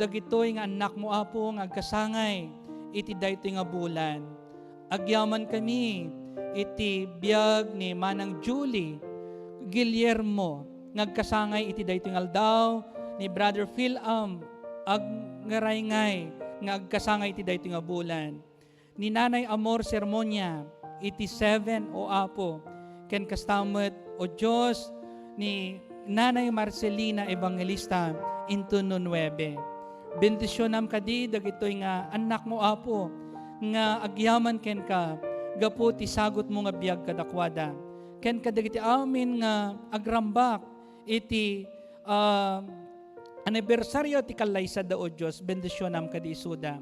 dagitoy nga annakmo, Apo, nga agkasangay iti daytoy nga bulan. Agyamankami iti biag ni Manang Julie Guillermo nga agkasangay iti daytoy nga aldaw, ni Brother Phil Am Agngarayngay nga agkasangay iti daytoy nga bulan, ni Nanay Amor Sermonia iti seven, O Apo, ken kasta met, O Dios, ni Nanay Marcelina Evangelista inton no nuebe. Bendisionam kadi dagitoy nga annakmo, Apo, nga agyaman kenka gapu ti sagutmo nga biag kadakuada, ken kadagiti amin nga agrambak iti, ah, anibersario ti kallaysada, O Dios, bendisionam kadi isuda.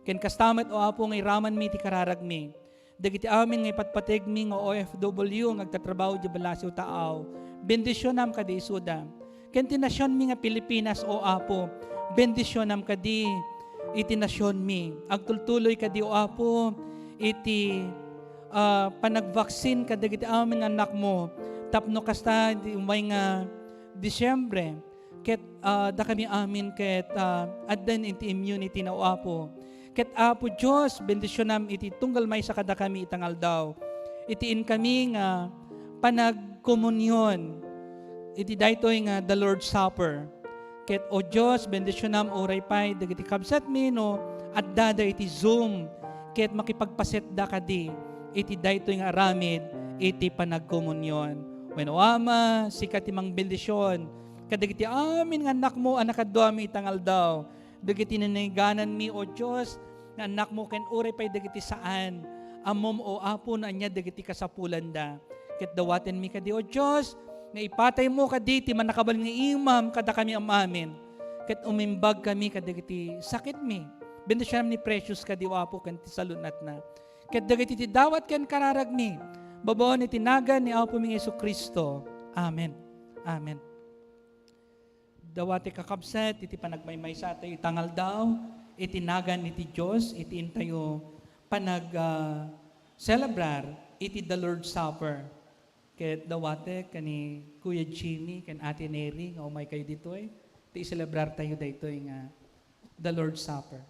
Ken kasta met, O Apo, nga iramanmi ti kararagmi. Dagiti amin nga ipatpategmi nga O F W nga agtatrabaho idiay Balacio, Taao, bendisionam kadi isuda. Ken ti nasionmi nga Pilipinas, O Apo, bendisionam kadi iti nasionmi. Agtultuloy kadi, O Apo, iti, ah, panagvaksin kadagiti amin nga annakmo tapno kasta iti umay nga Disiembre, ket, ah, dakami amin ket, ah, addan iti immunity na, O Apo. Ket, Apo Dios, bendisionam iti tunggal maysa kadakami ita nga aldaw. Iti inkami nga panagkomunion iti daytoy nga the Lord's Supper. Ket, O Dios, bendisionam uray pay dagiti kabsatmi no addada iti Zoom ket makipagpasetda kadi iti daytoy nga aramid iti panagkomunion. Wen, O Ama, sika ti mangbendision kadagiti amin nga annakmo a nakaduami ita nga aldaw, dagiti nanigananmi, O Dios, nga annakmo ken uray pay dagiti saan. Ammom, O Apo, no ania dagiti kasapulanda. Ket dawatenmi kadi, O Dios, nga ipataymo kadi ti mannakabalin nga imam kadakami am-amin. Ket umimbagkami kadagiti sakitmi. Bendisionam ni Precious kadi, O Apo, ken ti salun-atna. Ket dagiti ti dawat ken kararagmi, babaen iti nagan ni Apomi nga Jesu-Cristo. Amen. Amen. Dawati kakabsat iti panagmaymaysa tayo ita nga aldaw, iti nagan iti Dios, iti intayo panag, ah, celebrar iti the Lord's Supper. Ket dawati ken ni Kuya Jimmy ken Ate Neri nga umay kayo ditoy, ti iselebrar tayo daytoy nga the Lord's Supper.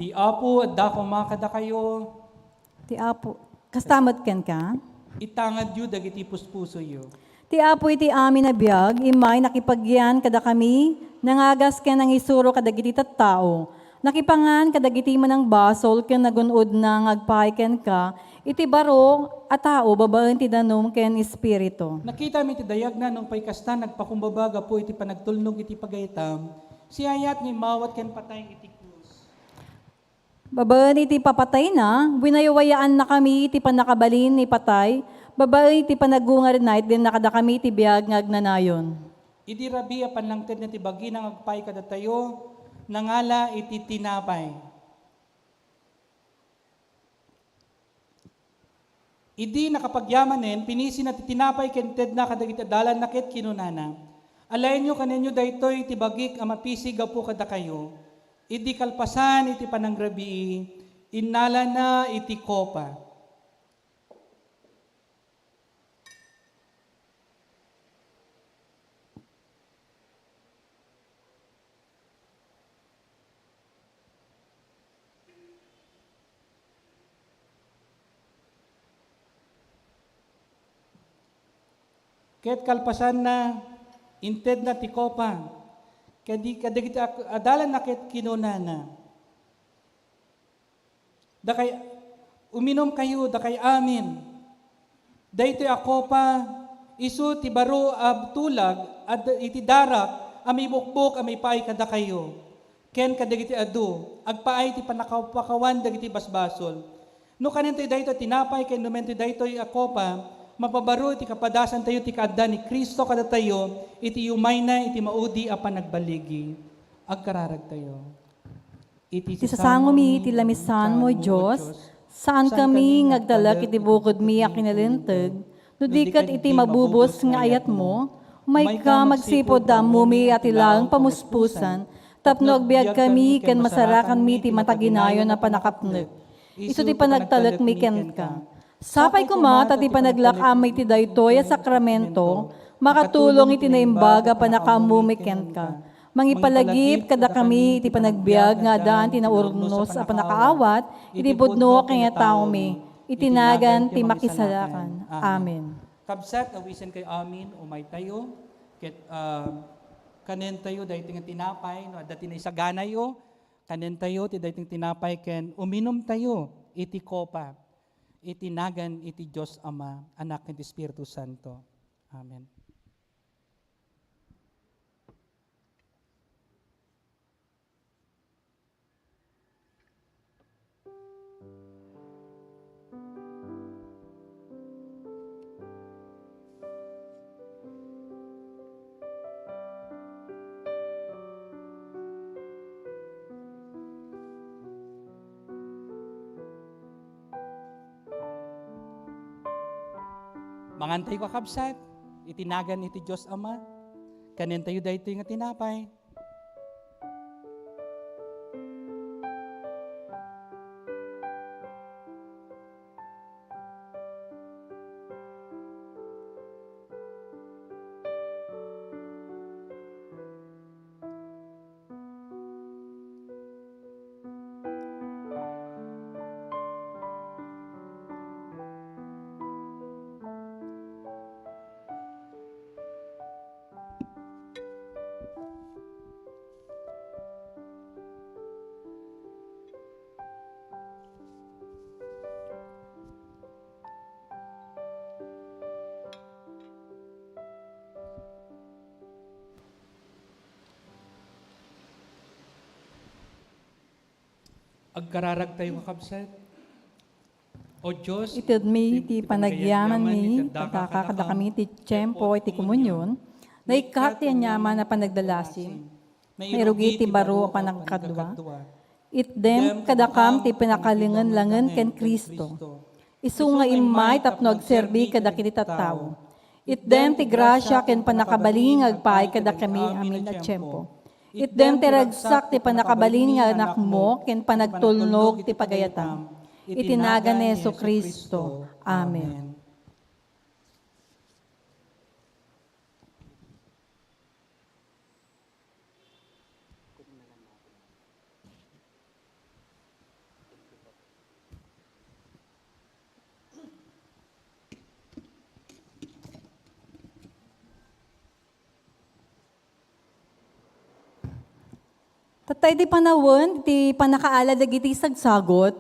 Ti Apo adda koma kadakayo. Ti Apo, kasta met kenka? Itangedyo dagiti puspusoyo. Ti Apo iti amin a biag, immay nakipagyan kadakami, nangagas ken nangisuro kadagiti tattao. Nakipangan kadagiti manangbasol ken nagun-odna nga agpaay kenka, iti baro a tao babaen ti danum ken espiritu. Nakitami ti dayagna nupay kasta nagpakumbaba gapu iti panagtulnog iti pagayatam, siak nga immawat ken patay iti krus. Babaen iti papatayna, winaywayaannakami iti pannakabalin ni patay, babaen iti panagungarna, itdinna kadakami ti biag nga agnanayon. Idi rabii a panlangtedna ti bagina nga agpaay kadatayo, nangala iti tinapay. Idi nakapagyamanen, pinisina ti tinapay ken tedna kadagiti adalanna ket kinunana, "Alaenyo kanenyo daytoy ti bagik a mapisi gapu kadakayo." Idi kalpasan iti panangrabii, innalana iti kopa. Ket kalpasanna, intedna ti kopa. Kadi-, kadagiti ak-, adalanna ket kinunana, "Dakay, uminumkayo, dakay amin. Daytoy a kopa, isu ti baro a tulag a d-, iti darak a mibukbok a maipaay kadakayo, ken kadagiti adu, agpaay ti pannakapakawan dagiti basbasol. No kanentayo daytoy a tinapay ken inumentayo daytoy a kopa, mapabaro iti kapadasantayo ti kaadda ni Cristo kadatayo iti yumayna iti maudi a panagbaligi." Agkararagtayo. Iti sasangomi iti lamisanmo, Dios, saankami nga agtalek iti bukodmi a kinalinteg, no di ket iti mabubos nga ayatmo, umayka magsipud ta ammomi a ti laeng pamuspusan, tapno agbiagkami ken masarakanmi ti mataginayon a pannakapnek. Isu ti panagtalekmi kenka. Sapay koma ta ti panaglak-am iti daytoy a sakramento makatulong iti naimbag a pannakaammomi kenka. Mangipalagip kadakami iti panagbiag nga addaan ti naurnos a pannakaawat iti pudno ken nga taomi, iti nagan ti Makisalakan. Amen. Kabsat, awisenkayo amin, umaytayo, ket, ah, kanentayo daytoy nga tinapay, no adda ti naisaganayo, kanentayo ti daytoy nga tinapay ken uminumtayo iti kopa. Iti nagan iti Dios Ama, Anak, ken ti Espiritu Santo. Amen. Mangantayo, kakabsat, iti nagan iti Dios Ama. Kanentayo daytoy nga tinapay. Agkararagtayo, kakabsat. O Dios, itedmi ti panagyamanmi, ipagyamanmi kadakami ti tiempo iti komunion, naikkat ti aniaman a panagdalasim, mairugi ti baro a panagkadua. Itdem kadakam ti panakalingenlangen ken Cristo. Isu nga immay tapno agserbi kadagiti tattao. Itdem ti grasia ken pannakabalin nga agpaay kadakami amin a tiempo. Itdem ti ragsak ti pannakabalin nga Anakmo ken panagtulnog ti pagayatam. Iti nagan ni Jesu-Cristo. Amen. Ta iti panawen ti pannakaalan dagiti sagsagot,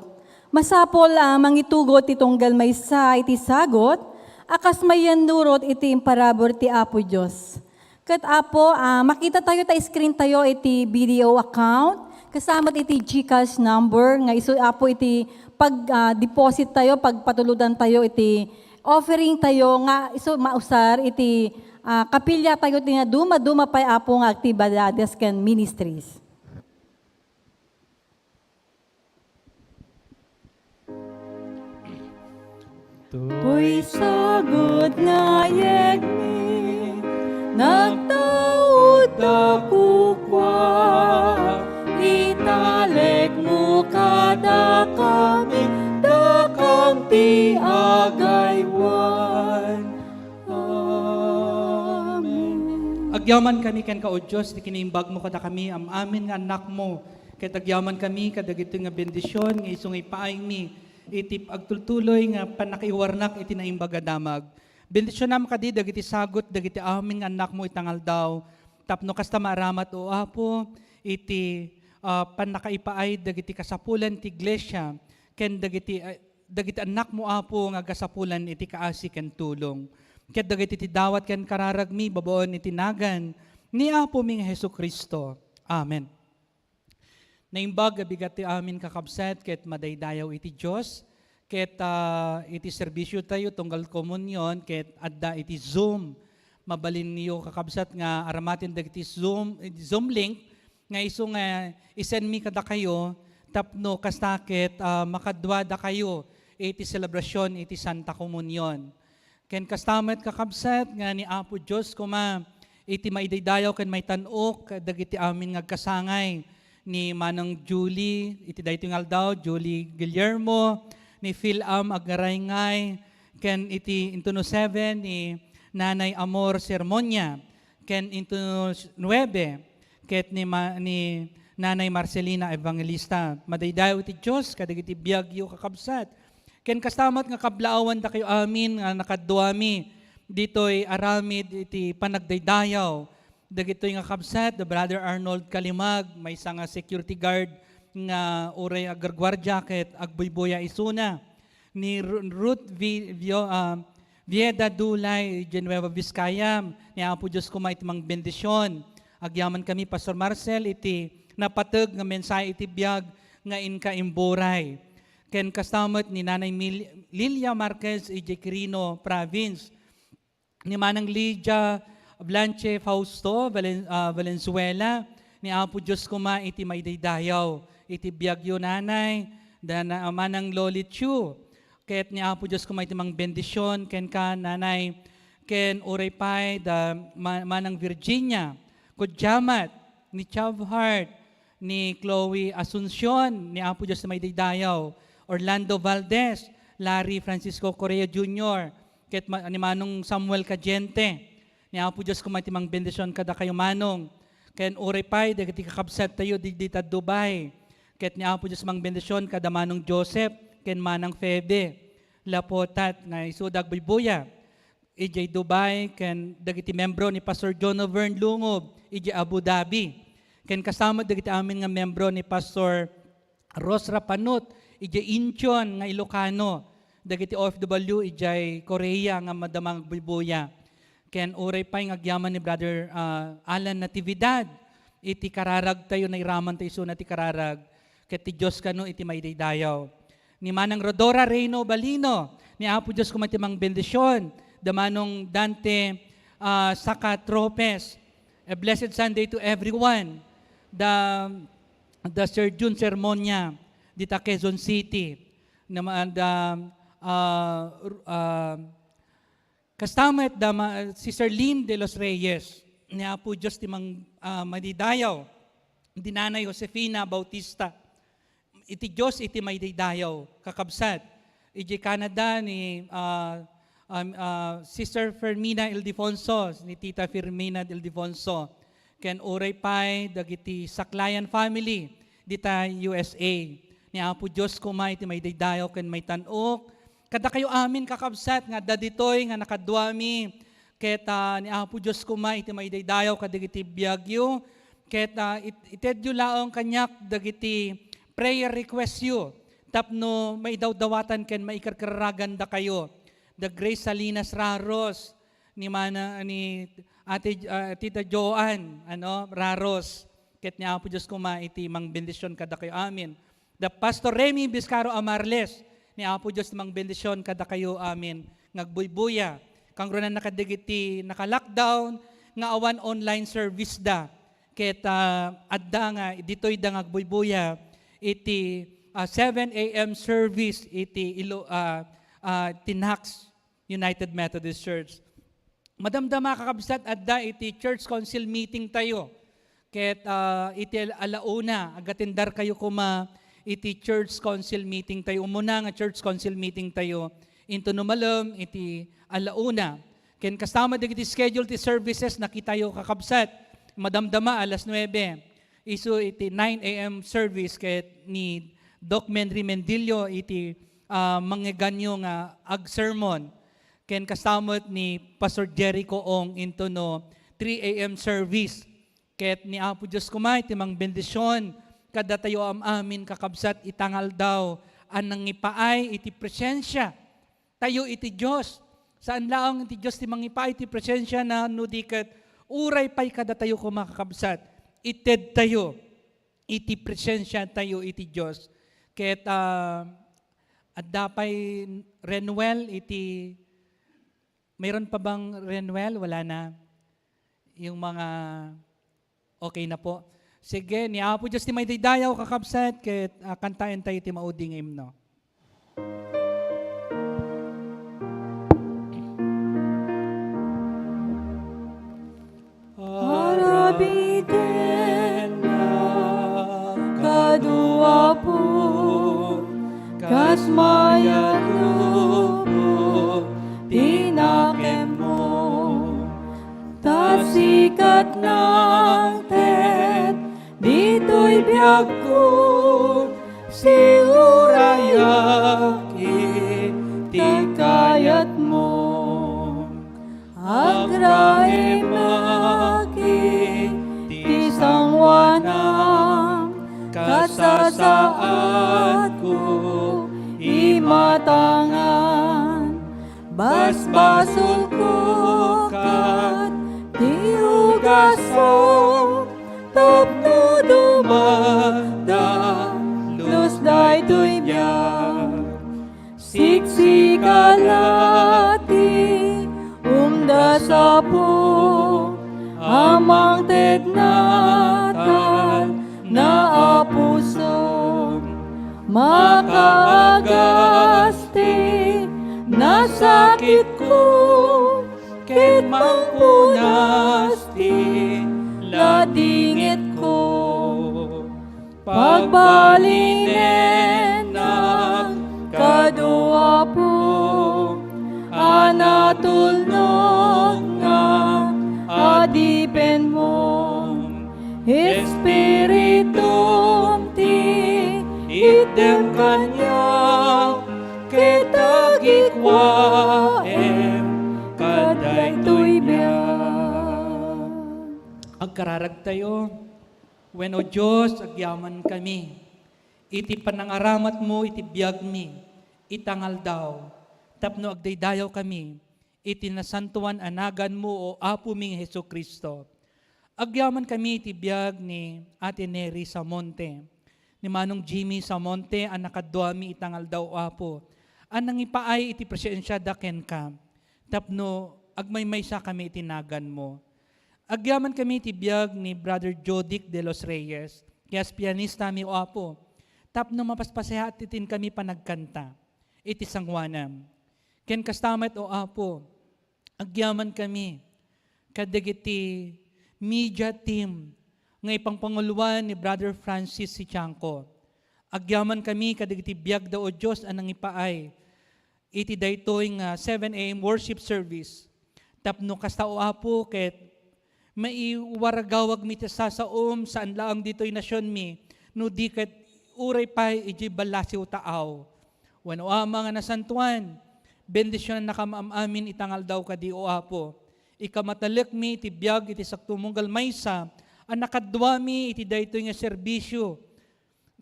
masapul a mangitugot ti tunggal maysa iti sagot a kas mayannurot iti imparabur ti Apo Dios. Ket, Apo, ah, makita tayo ta screen tayo iti B D O account, kasama iti GCash number nga isu, Apo, iti pag, ah, deposit tayo, pagpatuludan tayo iti offering tayo nga isu mausar iti, ah, kapilya tayo ti nga duma-duma pay, Apo, nga aktibidades ken ministries. Toy sagut nga yegmi, nagtaud da kukua, italekmo kadakami, dakam ti agaywan. Amen. Agyaman kami kenka, O Dios, ti kinimbagmo kadakami, am-amin nga annakmo, ket agyaman kami kadagiti nga bendision nga isu nga ipaaymi iti agtultuloy nga pannakaiwarnak iti naimbag a damag. Bendisionam kadi dagiti sagut dagiti amin nga annakmo ita nga aldaw, tapno kasta maaramat, O Apo, iti, ah, pannakaipaay dagiti kasapulan ti iglesia ken dagiti, ah, dagiti annakmo, Apo, nga agasapulan iti kaasi ken tulong. Ket dagiti ti dawat ken kararagmi babaen iti nagan ni Apomi nga Jesu-Cristo. Amen. Naimbag a bigat ti amin, kakabsat, ket madaydayaw iti Dios, ket, ah, iti serbisio tayo tunggal komunion ket adda iti Zoom. Mabalinyo, kakabsat, nga aramaten dagiti Zoom, Zoom link nga isu nga isenmi kadakayo tapno kasta ket, ah, makaduadakayo iti selebrasion iti Santa Komunion. Ken kasta met, kakabsat, nga ni Apo Dios koma iti maidaydayaw ken maitan-ok dagiti amin nga agkasangay, ni Manang Julie iti daytoy nga aldaw, Julie Guillermo, ni Phil Am Agaraingay, ken iti intono seven ni Nanay Amor Sermonia, ken intono nuebe ket ni Ma-, ni Nanay Marcelina Evangelista. Madaydayaw iti Dios kadagiti biagyo, kakabsat. Ken kasta met nga kablaawandakayo amin nga nakaduami ditoy aramid iti panagdaydayaw. Dagitoy nga kabsat, the Brother Arnold Kalimag, maysa nga security guard nga uray agguardia ket agbuybuya isuna. Ni Ru-, Ruth Vi-, Vio-, ah, Vieda Dulay, Genueva Vizcaya, ni Apo Dios koma iti mangbendision. Agyaman kami, Pastor Marcel, iti napateg nga mensahe iti biag nga inka imburay. Ken kasta met ni Nanay Mil-, Lilia Marquez, idiay Quirino Province. Ni Manang Lydia Blanche Fausto, Valen-, ah, Valenzuela, ni Apo Dios koma iti maidaydayaw iti biagyo, Nanay, da na-, Manang Loli Chu, ket ni Apo Dios koma iti mangbendision kenka, Nanay, ken uray pay da Ma-, Manang Virginia Kudyamat, ni Chavheart, ni Chloe Asuncion, ni Apo Dios ti maidaydayaw, Orlando Valdez, Larry Francisco Correa Junior, ket ma-, ni Manong Samuel Cadiente. Ni Apo Dios koma iti mangbendision kadakayo, Manong. Ken uray pay dagiti kakabsattayo diay ta Dubai. Ket ni Apo Dios mangbendision kada Manong Joseph ken Manang Febe Lapotat nga isuda agbuybuya idiay Dubai, ken dagiti membro ni Pastor John Overn Lungob idiay Abu Dhabi. Ken kasta met dagiti amin nga membro ni Pastor Ros Rapanut, idiay Incheon nga Ilocano, dagiti O F W idiay Korea nga madamag buybuya. Ken uray pay nga agyaman ni Brother, ah, Alan Natividad, iti kararagtayo, nairamanta isuna ti kararag, ket ti Dios kano iti maidaydayaw. Ni Manang Rodora Reyno Balino, ni Apo Dios koma iti mangbendision, da Manong Dante, ah, Saka Tropez. A blessed Sunday to everyone. Da da Sir Jun Sermonia, dita Quezon City. Naman da, ah, r-, ah, kasta met da ma-, Sister Lynn de los Reyes, ni Apo Dios ti mang-, ah, madidayaw. Di Nanay Josefina Bautista. Iti Dios iti maidaydayaw, kakabsat. Idiay Canada ni, ah, um, ah, Sister Fermina Ildefonso, ni Tita Fermina Ildefonso, ken uray pay dagiti Saklayan family dita U S A. Ni Apo Dios koma iti maidaydayaw ken maitan-ok kadakayo amin, kakabsat, nga adda ditoy nga nakaduami, ket, ah, ni Apo Dios koma iti maidaydayaw kadagiti biagyo, Ket, ah, it-, itedyo laeng kaniak dagiti prayer request yo tapno maidawdawatan ken maikarkararagan dakayo. Da Grace Salinas Raros, ni Mana, ni Ate, ah, Tita Joan, ano, Raros. Ket ni Apo Dios koma iti mangbendision kadakayo. Amen. Da Pastor Remy Biscaro Amarles, ni Apo Dios mangbendision kadakayo. Amen. Ngagbuybuya. Kangrunanna kadagiti naka-lockdown nga awan online service da. Ket, ah, adda nga ditoy da ngagbuybuya iti, ah, seven A M service iti Ilo-, ah, ah, ti Nax United Methodist Church. Madamdama, kakabsat, adda iti church council meeting tayo. Ket, ah, iti al-, alauna, agatindar kayo koma iti church council meeting tayo. Umuna nga church council meeting tayo. Into no malem iti alauna. Ken kasta met dagiti schedule ti services, nakitayo, kakabsat. Madamdama, alas nuebe. Isu iti nine A M service ket ni Doc Menry Mendillo iti, ah, mangngeganyo nga agsermon. Ken kasta met ni Pastor Jericho Ong into no three A M service. Ket ni Apo Dios koma iti mangbendision kadatayo am-amin, kakabsat, ita nga aldaw a nangipaay iti presensia tayo iti Dios. Saan laeng iti Dios ti mangipaay iti presensiana, no di ket uray pay kadatayo koma, kakabsat, ited tayo iti presensia tayo iti Dios. Ket, ah, adda pay, Renuel, iti, mayroon pa bang Renuel? Wala na. Yung mga, okay na po. Sige, ni Apo Dios ti maidaydayaw, kakabsat, ket, ah, kantaen tayo ti maudi nga imno. Aramidennak kadu, Apo, kas mayat lubong ti nakemmo. Ta sika ti nangted ditoy biagko, siurayak iti kayatmo. Agraemak iti sangoanam, kasasaadko imatangan. Basbasolko ket ti ugasam, tapno dumadalus daytoy biag. Siksika la ti umdas, Apo, a mangted natalna a pusom. Makaagas ti nasakitko, ket mangpunas ti ladingitko. Pagbalinennak kadu, Apo, a natulnog nga adipenmo. Espiritum ti itdem kaniak, ket agikkuaem kadaytoy biag. Agkararagtayo. Wen, O Dios, agyamankami iti panangaramatmo iti biagmi ita nga aldaw, tapno agdaydayawkami iti nasantoan a naganmo, O Apomi nga Jesu-Cristo. Agyamankami iti biag ni Ate Neri Samonte, ni Manong Jimmy Samonte a nakaduami ita nga aldaw, O Apo, a nangipaay iti presensiada kenka, tapno agmaymaysakami iti naganmo. Agyamankami iti biag ni Brother Jodic de los Reyes, kas pianistami, O Apo, tapno mapaspasayaatinkami panagkanta iti sangoanam. Ken kasta met, O Apo, agyamankami kadagiti media team nga ipangpanguloan ni Brother Francis Sitiangco. Agyamankami kadagiti biagda, O Dios, a nangipaay iti daytoy nga seven A M worship service. Tapno kasta, O Apo, ket maiwaragawagmi ti sasaom, saan laeng ditoy nasionmi, no di ket uray pay idiay ballasiw taaw. Wen, O Ama nga nasantoan, bendisionannakam am-amin ita nga aldaw kadi, O Apo. Ikamatalekmi iti biag iti sakto munggal maysa a nakaduami iti daytoy nga serbisio.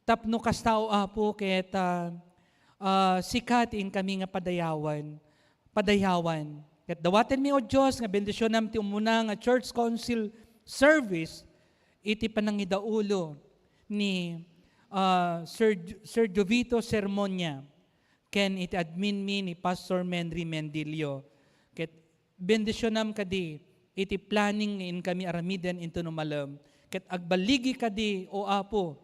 Tapno kasta, O Apo, ket, ah, ah, sika ti inkami nga padayawan, padayawan. Ket dawatenmi, O Dios, nga bendisionam ti umuna nga Church Council service iti panangidaulo ni, ah, Sir Ju-, Sir Jovito Sermonia, ken iti admin mi ni Pastor Menry Mendilio. Ket bendisionam kadi iti planning nga inkami aramiden inton umalem. Ket agballigi kadi, O Apo,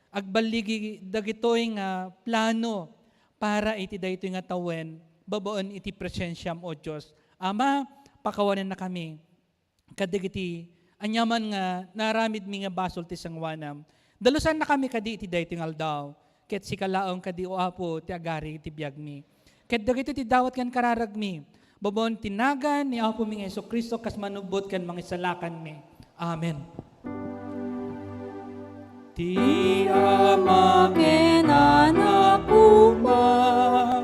agballigi dagitoy nga plano para iti daytoy nga tawen, babaen iti presensiam, O Dios. Ama, pakawanennakami kadagiti aniaman nga naaramidmi nga basol ti sangoanam. Dalusannakami kadi iti daytoy nga aldaw, ket sika laeng kadi, O Apo, ti agari iti biagmi. Ket dagitoy ti dawat ken kararagmi, babaen ti nagan ni Apomi nga Jesu-Cristo, kas manubbot ken mangisalakanmi. Amen. Ti Ama ken Anak koma,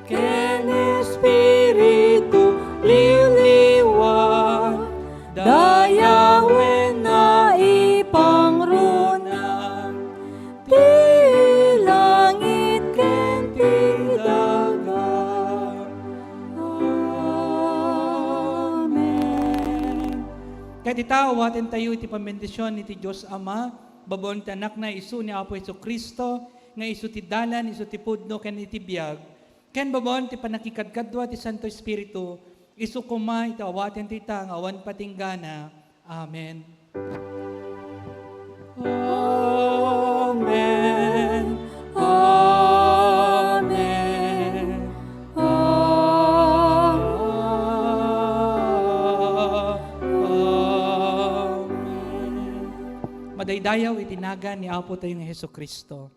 ken Espiritu Liwliwa, dayawenna ipangruna, ti langit ken ti daga. Amen. Ket ita, awatentayo iti pambendision iti Dios Ama, babaen ti Anakna, isu ni Apo Jesu-Cristo, nga isu ti dalan, isu ti pudno, ken iti biag, ken babaen ti pannakikadkadua ti Santo Espiritu, isu koma iti awaten dayta nga awan patinggana. Amen. Amen. Amen. Amen. Madaydayaw iti nagan ni Apo tayo nga Jesu-Cristo.